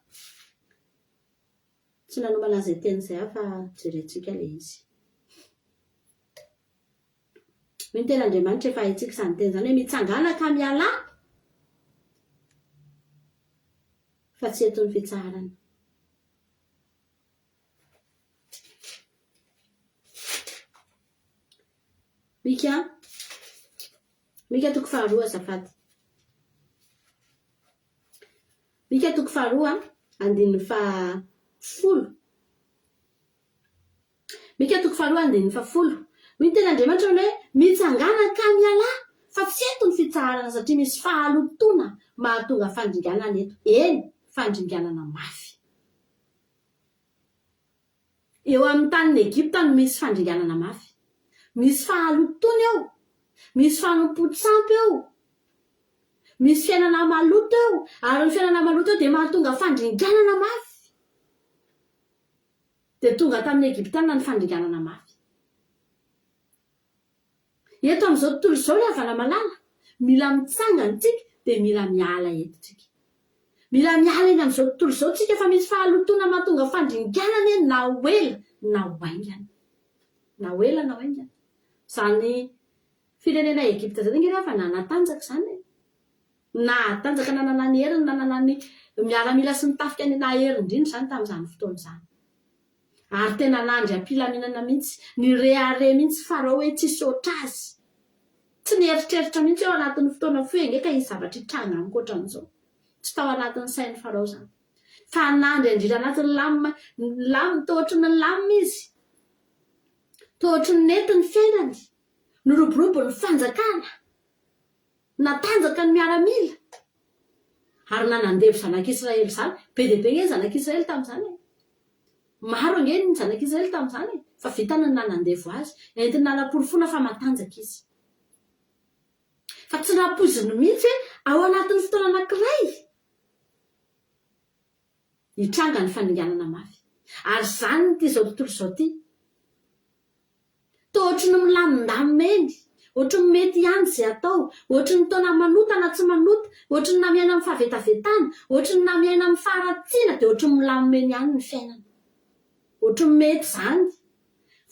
Tsy nanomana an'izay teny izay aho fa jerentsika ilay izy. Hoy ny tenin'Andriamanitra efa haintsika izany teny izany hoe mitsangàna ka mialà fa tsy eto ny fitsaharana. Mika, Mika toko faharoa azafady. Mika toko faharoa andininy fahafolo. Mika toko faharoa andininy fahafolo. Hoy ny tenin'Andriamanitra manao hoe, Mitsangàna ka mialà, fa tsy eto ny fitsaharana satria misy fahalotoana mahatonga fandringanana eto, eny, fandringanana mafy. Eo amin'ny tanin'i Egypta no misy fandringanana mafy. Misy fahalotoana eo. Misy fanompoan-tsampy eo. Misy fiainana maloto eo. Ary ny fiainana maloto eo dia mahatonga fandringanana mafy. Dia tonga tamin'ny Egyptiana ny fandringanana mafy. Eto amin'izao tontolo izao ry havana malala, mila mitsangana tsika dia mila miala eto tsika. Mila miala eny amin'izao tontolo izao tsika fa misy fahalotoana mahatonga fandringanana eny na ho ela na ho haingana. Na ho ela na ho haingana. Izany firenena Egypta izany ange ry havana natanjaka izany e. Nahatanjaka nanana ny heriny, nanana ny miaramila sy ny tafika nahery indrindra izany tamin'izany fotoana izany. Ary tena nandry am-pilaminana mihitsy, nirehareha mihitsy Farao hoe tsisy hoatr'azy. Tsy nieritreritra mihitsy hoe ao anatin'ny fotoana fohy ange ka hisy zavatra hitranga amiko hoatran'izao. Tsy tao anatin'ny sain'i Farao izany. Fa nandry andrira anatin'ny lamina, lamina, toa ohatry ny nilamina izy. Toa ohatry ny nety ny fiainany. Niroborobo ny fanjakana. Natanjaka ny miaramila ary nanandevo zanak'Israely izany. Be dia be ange ny zanak'Israely tamin'izany e! Maro ange ny zanak'Israely tamin'izany e! Fa vitany ny nanandevo azy. Entiny nanaporofoana fa matanjaka izy. Fa tsy nampoiziny mihitsy hoe ao anatin'ny fotoana anankiray hitranga ny faninganana mafy. Ary izany ity izao tontolo izao ity. Toa ohatry ny milamindamina eny, ohatry ny mety ihany izay atao, ohatry ny toa na manota na tsy manota, ohatry ny na miaina amin'ny fahavetavetana, ohatry ny na miaina amin'ny faharatsiana dia ohatry ny milamina eny ihany ny fiainana. Ohatry ny mety izany.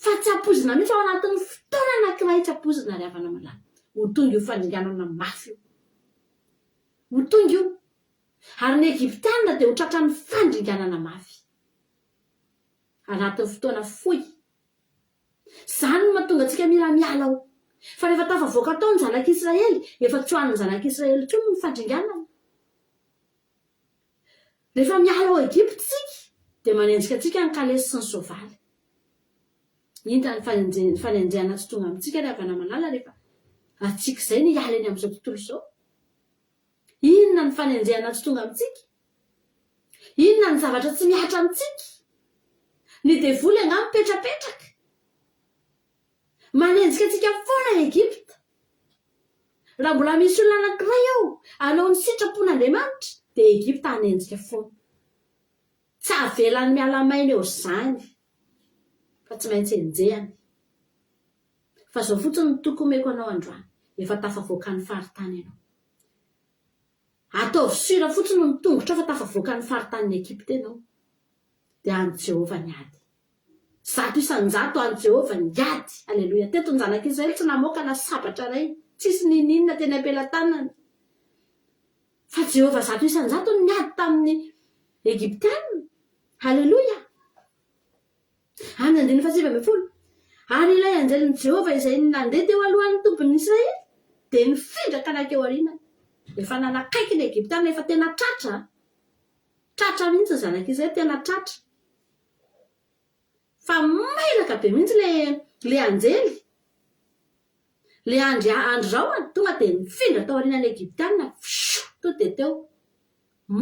Fa tsy ampoizina mihitsy ao anatin'ny fotoana anankiray tsy ampoizina ry havana malala. Ho tonga io fandringanana mafy io. Ho tonga io. Ary ny Egyptiana dia ho tratran'ny fandringanana mafy. Anatin'ny fotoana fohy. Izany no mahatonga antsika mila miala ao. Fa rehefa tafavoaka tao ny zanak'Israely, efa tsy ho an'ny zanak'Israely intsony ny fandringanana. Rehefa miala ao Egypta isika, dia manenjika antsika ny kalesy sy ny soavaly. Inona ny fanenjehana tsy tonga amintsika ry havana malala rehefa antsika izay ny hiala eny amin'izao tontolo izao? Inona ny fanenjehana tsy tonga amintsika? Inona ny zavatra tsy mihatra amintsika? Ny devoly angaha mipetrapetraka? Manenjika antsika foana i Egypta. Raha mbola misy olona anankiray ao hanao ny sitrapon'Andriamanitra, dia Egypta hanenjika foana. Tsy avelany miala maina eo izany, fa tsy maintsy enjehany. Fa izao fotsiny no toky omeko anao androany, efa tafavoaka ny faritany ianao. Ataovy sûr fotsiny ny tongotrao fa tafavoaka ny faritanin'i Egypta ianao. Dia an'i Jehovah ny ady. 100% an'i Jehovah ny ady. Aleloia. Teto ny zanak'Israely tsy namoaka na sabatra iray. Tsisy n'inon'inona teny am-pelatanany. Fa Jehovah 100% no niady tamin'ny Egyptiana. Aleloia. Amin'ny andininy fahasivy ambin'ny folo, Ary ilay anjelin'i Jehovah izay nandeha teo alohan'ny tobin'ny Israely dia nifindra ka nankeo aorianany. Efa nanakaiky ny Egyptiana, efa tena tratra. Tratra mihitsy ny zanak'Israely, tena tratra. Fa mailaka be mihitsy ilay ilay anjely. Ilay andry andry rahona tonga dia nifindra tao aorianan'ny Egyptiana, fioo, tonga dia teo.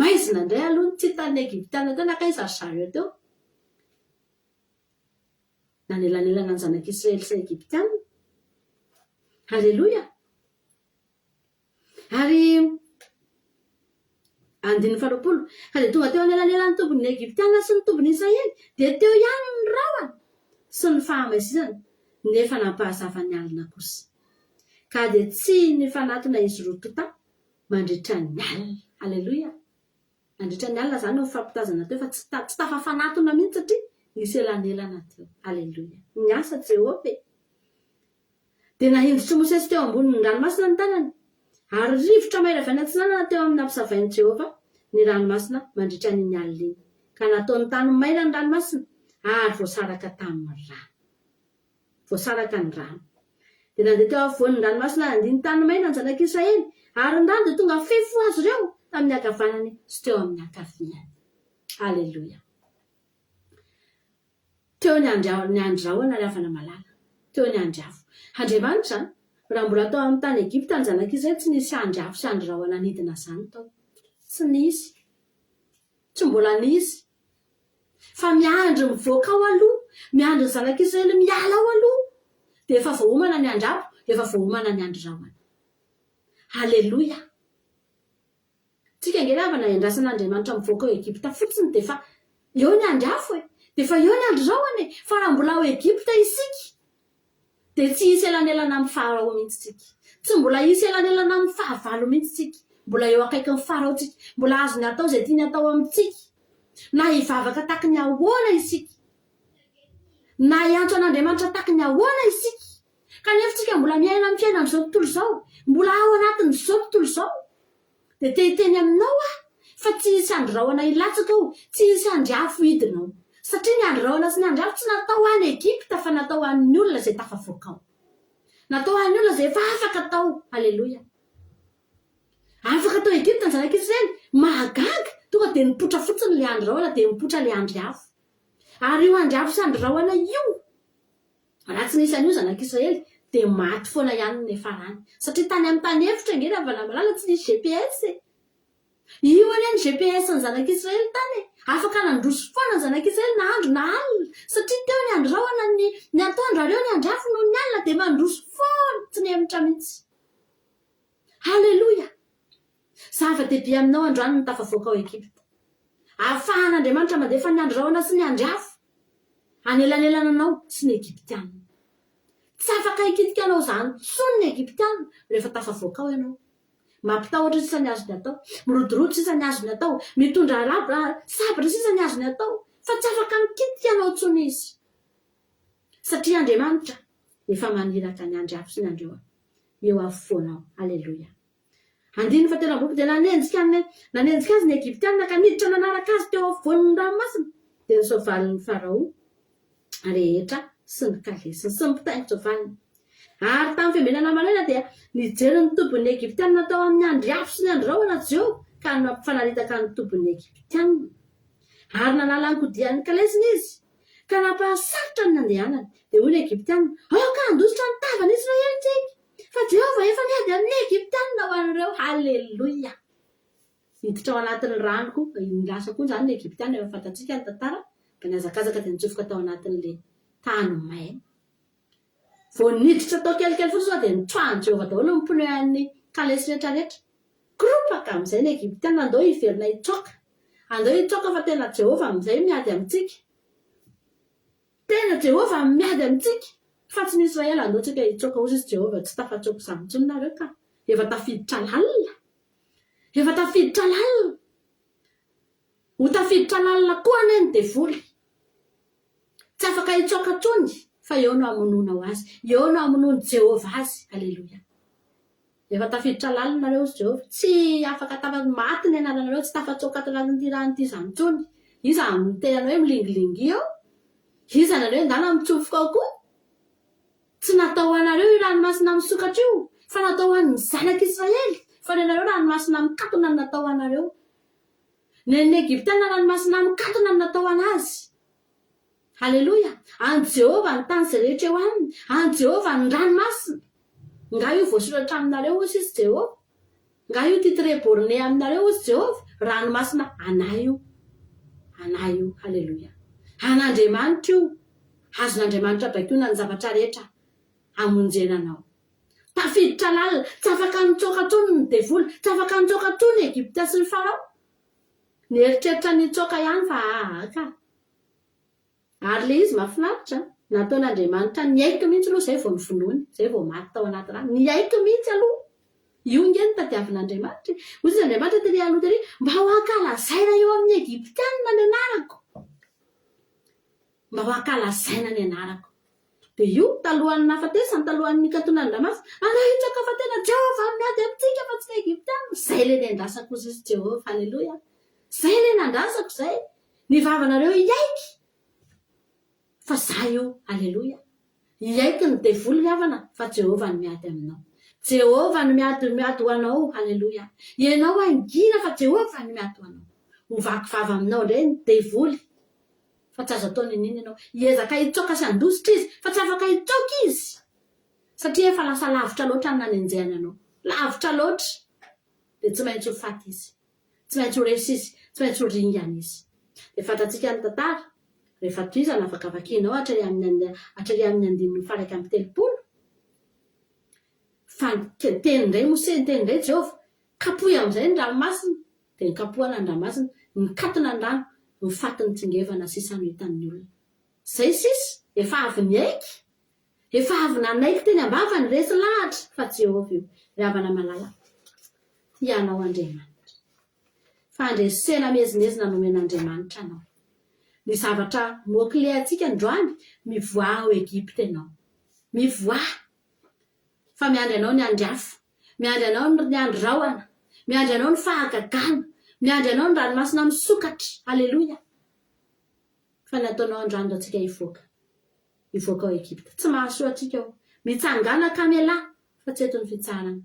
Maizina indray aloha ny tsy hitan'ny Egyptiana teo nankaiza ry zareo teo. Nanelanelana ny zanak'Israely sy ny Egyptiana. Haleloia! Ary andininy faharoapolo, ka dia tonga teo anelanelan'ny tobin'ny Egyptiana sy ny tobin'ny Israely, dia teo ihany ny rahona sy ny fahamaizinana, nefa nampahazava ny alina kosa. Ka dia tsy nifanatona izy roa tonta. Mandritra ny alina. Aleloia! Nandritra ny alina izany no nifampitazana teo fa tsy tsy tafafanatona mihitsy satria nisy elanelana teo. Aleloia! Niasa Jehovah e! Dia nahinjitr'i Mosesy teo ambonin'ny ranomasina ny tanany, ary rivotra mahery avy any atsinanana teo amin'ny nampisavain'i Jehovah ny ranomasina mandritra an'iny alina iny, ka nataony tany maina ny ranomasina, ary voasaraka tamin'ny rano. Voasaraka ny rano. Dia nandeha teo afovoan'ny ranomasina nandia ny tany maina ny zanak'Israely, ary ny rano dia tonga fefy ho azy ireo tamin'ny ankavanany sy teo amin'ny ankaviany. Aleloia! Teo ny andry ny andry rahona ry havana malala. Teo ny andry afo. Andriamanitra, raha mbola tao amin'ny tany Egypta ny zanak'Israely tsy nisy andry afo sy andry rahona nidina izany tao. Tsy nisy. Tsy mbola nisy. Fa miandry mivoaka ao aloha, miandry ny zanak'Israely miala ao aloha, dia efa voaomana ny andry afo, efa voaomana ny andry rahona. Aleloia. Tsika ange ry havana endrasan'Andriamanitra mivoaka ao Egypta fotsiny dia efa eo ny andry afo e! Dia efa eo ny andry rahona e! Fa raha mbola ao Egypta isika dia tsy hisy elanelana amin'i Farao mihitsy tsika. Tsy mbola hisy elanelana amin'ny fahavalo mihitsy tsika. Mbola eo akaikin'i Farao tsika. Mbola azony atao izay tiany atao amintsika. Na hivavaka taky ny ahoana isika. Na hiantso an'Andriamanitra taky ny ahoana isika. Kanefa tsika mbola miaina amin'ny fiainan'izao tontolo izao. Mbola ao anatin'izao tontolo izao. Dia te hiteny aminao aho fa tsy hisy andry rahona hilatsaka ao, tsy hisy andry afo hidina ao. Satria ny andry rahona sy ny andry afo tsy natao ho any Egypta fa natao ho an'ny olona izay tafavoaka ao. Natao ho an'ny olona izay efa afaka tao. Aleloia. Afaka tao Egypta ny zanak'Israely. Mahagaga, tonga dia nipoitra fotsiny ilay andry rahona dia nipoitra ilay andry afo. Ary io andry afo sy andry rahona io Raha tsy nisy an'io zanak'Israely dia maty foana ihany ny niafarany. Satria tany amin'ny tany efitra ange ry havana malala tsy nisy GPS e! Io anie ny GPS ny zanak'Israely tany e! Afaka nandroso foana ny zanak'Israely na andro na alina satria teo ny andro rahona ny ny atoandro ary eo ny andro afo noho ny alina dia mandroso foana tsy nihemotra mihitsy. Haleloia! Zava-dehibe aminao androany ny tafavoaka ao Egypta. Ahafahan'Andriamanitra mandefa ny andry rahona sy ny andry afo hanelanelana anao sy ny Egyptiana. Tsy afaka hikitika anao izany intsony ny Egyptiana rehefa tafavoaka ao ianao. Mampitahotra sisa ny azony atao, mirodorodo sisa ny azony atao, mitondra arabra, sabatra sisa ny azony atao, fa tsy afaka mikitika anao intsony izy. Satria Andriamanitra efa maniraka ny andry afo sy ny andry rahona eo afovoanao. Aleloia. Andininy fahatelo amby roapolo dia nanenjika ny nanenjika azy ny Egyptiana ka niditra nanaraka azy teo afovoan'ny ranomasina, dia ny soavalin'i Farao rehetra sy ny kalesiny sy ny mpitaingin-tsoavaliny. Ary tamin'ny fiambenana maraina dia nijery ny tobin'ny Egyptiana tao amin'ny andry afo sy ny andry rahona Jehovah ka nampifanaritaka ny tobin'ny Egyptiana. Ary nanala ny kodian'ny kalesiny izy ka nampahasarotra ny nandehanany. Dia hoy ny Egyptiana, Aoka handositra ny tavan'Israely isika! Fa Jehovah efa niady amin'ny Egyptiana ho an'ireo. Haleloia! Niditra ao anatin'ny rano koa, lasa koa izany ny Egyptiana, efa fantatsika ny tantara, dia nihazakazaka dia nitsofoka tao anatin'ilay tany maina. Vao niditra tao kelikely fotsiny izao dia nitsoahan'i Jehovah daholo ny pneu an'ny kalesy rehetrarehetra. Koropaka amin'izay ny Egyptiana, andao hiverina hitsoaka. Andao hitsoaka fa tena Jehovah amin'izay miady amintsika. Tena Jehovah miady amintsika fa tsy ny Israel andao tsika hitsoaka ozy izy Jehovah tsy tafatsoaka izany intsony nareo ka efa tafiditra lalina efa tafiditra lalina ho tafiditra lalina koa anie ny devoly tsy afaka hitsoaka intsony fa eo no hamonoanao azy eo no hamonoan'i Jehovah azy aleloia Efa tafiditra lalina nareo hozy Jehovah. Tsy afaka tafa maty ny anaranareo, tsy tafatsoaka ato anatin'ity rano ity izany intsony. Iza no miteny anao hoe milingilingy eo? Iza nareo ndana mitsofoka ao koa? Tsy natao ho anareo io ranomasina misokatra io, fa natao ho an'ny zanak'Israely. Fa ny anareo ranomasina mikatona no natao ho anareo. Ny an'ny Egyptiana ranomasina mikatona no natao ho an'azy. Aleloia! An'i Jehovah ny tany izay rehetra eo aminy, an'i Jehovah ny ranomasina. Nga io voasoratra aminareo hozy izy Jehovah? Nga io titre borné aminareo hozy Jehovah? Ranomasina anay io. Anay io. Aleloia! An'Andriamanitra io. Azon'Andriamanitra baikoina ny zavatra rehetra hamonjena anao. Tafiditra lalina, tsy afaka nitsoaka intsony ny devoly, tsy afaka nitsoaka intsony i Egypta sy ny Farao. Nieritreritra ny hitsoaka ihany fa aa ka. Ary ilay izy mahafinaritra an! Nataon'Andriamanitra niaiky mihitsy aloha izay vao novonoiny, izay vao maty tao anaty rano. Niaiky mihitsy aloha! Io nge no tadiavin'Andriamanitra e. Hoy izy Andriamanitra tery aloha tery, mba ho ankalazaina eo amin'ny Egyptianina ny anarako. Mba ho ankalazaina ny anarako. Dia io, talohan'ny nahafatesany, talohan'ny nikantonan'ny ranomasina, angaha hitsaka fa tena Jehovah no miady amintsika fa tsy ny Egyptianina. Izay ilay niandrasako hozy izy Jehovah, haleloia. Izay ilay nandrasako izay. Ny vavanareo hiaiky fa za io, haleloia. Hiaiky ny devoly ry havana fa Jehovah no miady aminao. Jehovah no miady miady ho anao, haleloia. Ianao hangina fa Jehovah no miady ho anao. Ho vaky vava aminao indray ny devoly. Fa tsy azo atao n'inon'inona ianao. Hiezaka hitsoaka sy handositra izy, fa tsy afaka hitsoaka izy! Satria efa lasa lavitra loatra ny nanenjehany anao. Lavitra loatra! Dia tsy maintsy ho faty izy. Tsy maintsy ho resy izy. Tsy maintsy ho ringana izy. Dia fantatsika ny tantara. Rehefa tohizana, afaka vakianao hatrany amin'ny hatrany amin'ny andininy faha-31. Fa niteny indray Mosesy, niteny indray Jehovah, Kapohy amin'izay ny ranomasina, dia nikapohana ny ranomasina, nikatona ny rano, ny faty nitsingevana sisa no hitan'ny olona. Izay sisa, efa avy niaiky, efa avy nanaiky teny am-bavany, resy lahatra fa Jehovah io. Ry havana malala, tia anao Andriamanitra. Fandresena miezinezina nomen'Andriamanitra anao. Ny zavatra mot clé antsika androany, mivoaha ao Egypta ianao. Mivoaha! Fa miandry anao ny andry afo, miandry anao ny andry rahona, miandry anao ny fahagagana, miandry anao ny ranomasina misokatra. Aleloia! Fa ny ataonao androany dia antsika hivoaka, hivoaka ao Egypta. Tsy mahasoa antsika ao. Mitsangàna ka mialà, fa tsy eto ny fitsaharana.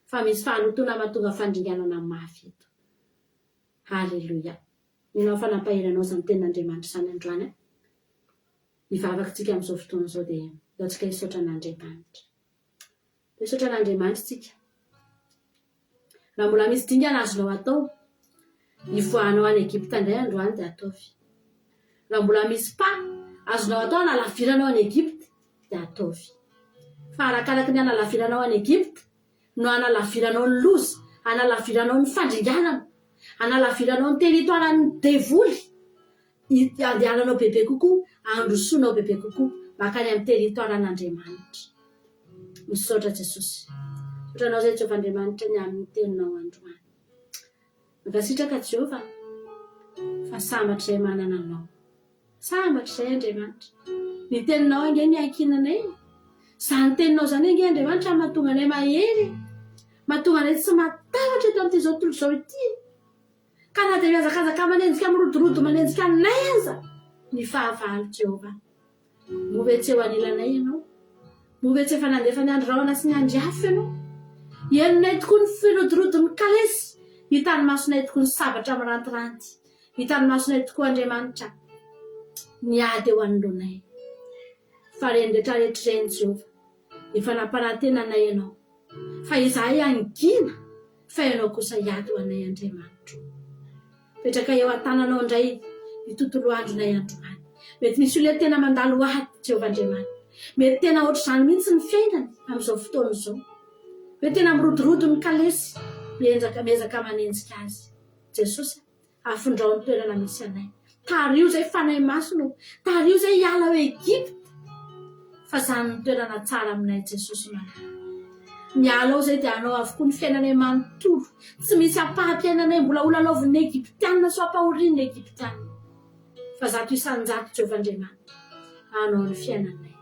Fa misy fahalotoana mahatonga fandringanana mafy eto. Aleloia! Mino aho fa nampahery anao izany tenin'Andriamanitra izany androany an. Hivavaka tsika amin'izao fotoana izao dia ndao tsika hisaotra an'Andriamanitra. Dia hisaotra an'Andriamanitra tsika. Raha mbola misy dingana azonao atao, hivoahanao any Egypta indray androany dia ataovy. Raha mbola misy pas azonao atao hanalaviranao any Egypta dia ataovy. Fa arakaraky ny hanalaviranao any Egypta no hanalaviranao ny loza, hanalaviranao ny fandringanana, hanalaviranao ny territoire-n'ny devoly. Andehananao bebe kokoa, androsoanao bebe kokoa mankany amin'ny territoire-n'Andriamanitra. Misaotra Jesosy. Misaotra Anao izay Jehovah Andriamanitra ny amin'ny teninao androany. Mankasitraka Jehovah fa sambatra izay manana Anao. Sambatra izay Andriamanitra. Ny teninao ange no iankinanay e. Izany teninao izany ange Andriamanitra no mahatonga anay mahery e. Mahatonga anay tsy matahotra eto amin'ity izao tontolo izao ity e. Ka na dia mihazakazaka manenjika mirodorodo manenjika anay aza ny fahavalo Jehovah, moa ve tsy eo anilanay Ianao? Moa ve tsy efa nandefa ny andry rahona sy ny andry afo Ianao? Henonay tokoa ny firodorodon'ny kalesy, hitan'ny masonay tokoa ny sabatra mirantiranty, hitan'ny masonay tokoa Andriamanitra ny ady eo anoloanay. Fa ireny rehetra rehetra ireny Jehovah, Efa nampanantena anay Ianao, fa izahay hangina, fa Ianao kosa hiady ho anay Andriamanitro. Mipetraka eo an-tananao indray ny tontolo andronay androany. Mety misy olona tena mandalo ady, Jehovah Andriamanitra. Mety tena ohatr'izany mihitsy ny fiainany amin'izao fotoana izao. Hoe tena mirodorodo ny kalesy, miezaka miezaka manenjika azy. Jesosy a! Afindrao ny toerana misy anay. Tariho izay Fanahy Masina o. Tariho izay hiala ao Egypta. Fa zany no toerana tsara aminay Jesosy malala. Miala ao izay dia anao avokoa ny fiainanay manontolo. Tsy misy ampaham-piainanay mbola ho lalaovin'ny Egyptiana sy ho ampahorian'ny Egyptiana. Fa 100% Jehovah Andriamanitra anao ny fiainanay.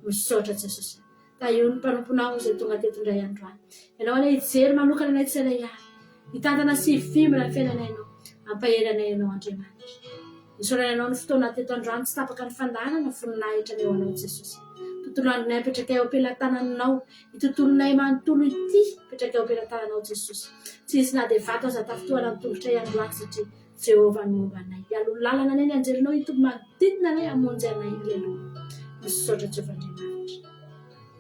Misaotra Jesosy. Tahio ny mpanomponao izay tonga teto indray androany. Ianao anie hijery manokana anay tsirairay avy. Hitantana sy hivimbina ny fiainanay Ianao. Hampahery anay Ianao Andriamanitra. Isaorana Anao ny fotoana teto androany tsy tapaka ny fandaharana voninahitra ny eo Anao Jesosy. Tontolo andronay apetrakay eo am-pelatananao. Ny tontolonay manontolo ity apetrakay eo am-pelatananao Jesosy. Tsy hisy na dia vato aza tafintohana ny tongotray androany satria Jehovah no momba anay. Hialoha lalana anay ny anjelinao hitoby manodidina anay hamonjy anay. Aleloia. Misaotra Jehovah Andriamanitra.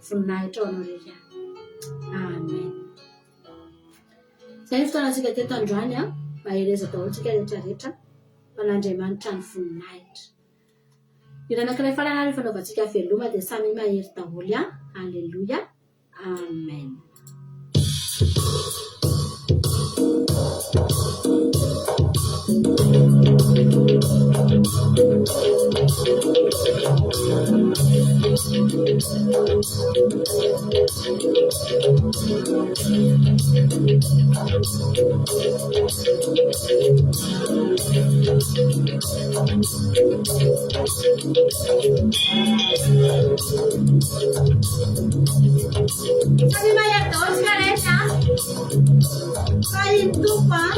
Voninahitra ho anao irery ihany. Amen. Izay ny fotoanantsika teto androany an. Mahereza daholo tsika rehetra rehetra. Ho an'Andriamanitra ny voninahitra. Hira anankiray farany ary fanaovantsika veloma dia samia mahery daholo an. Aleloia. Amen. Samy mahery daholo tsika rehetra a. Fahiny Tompo a.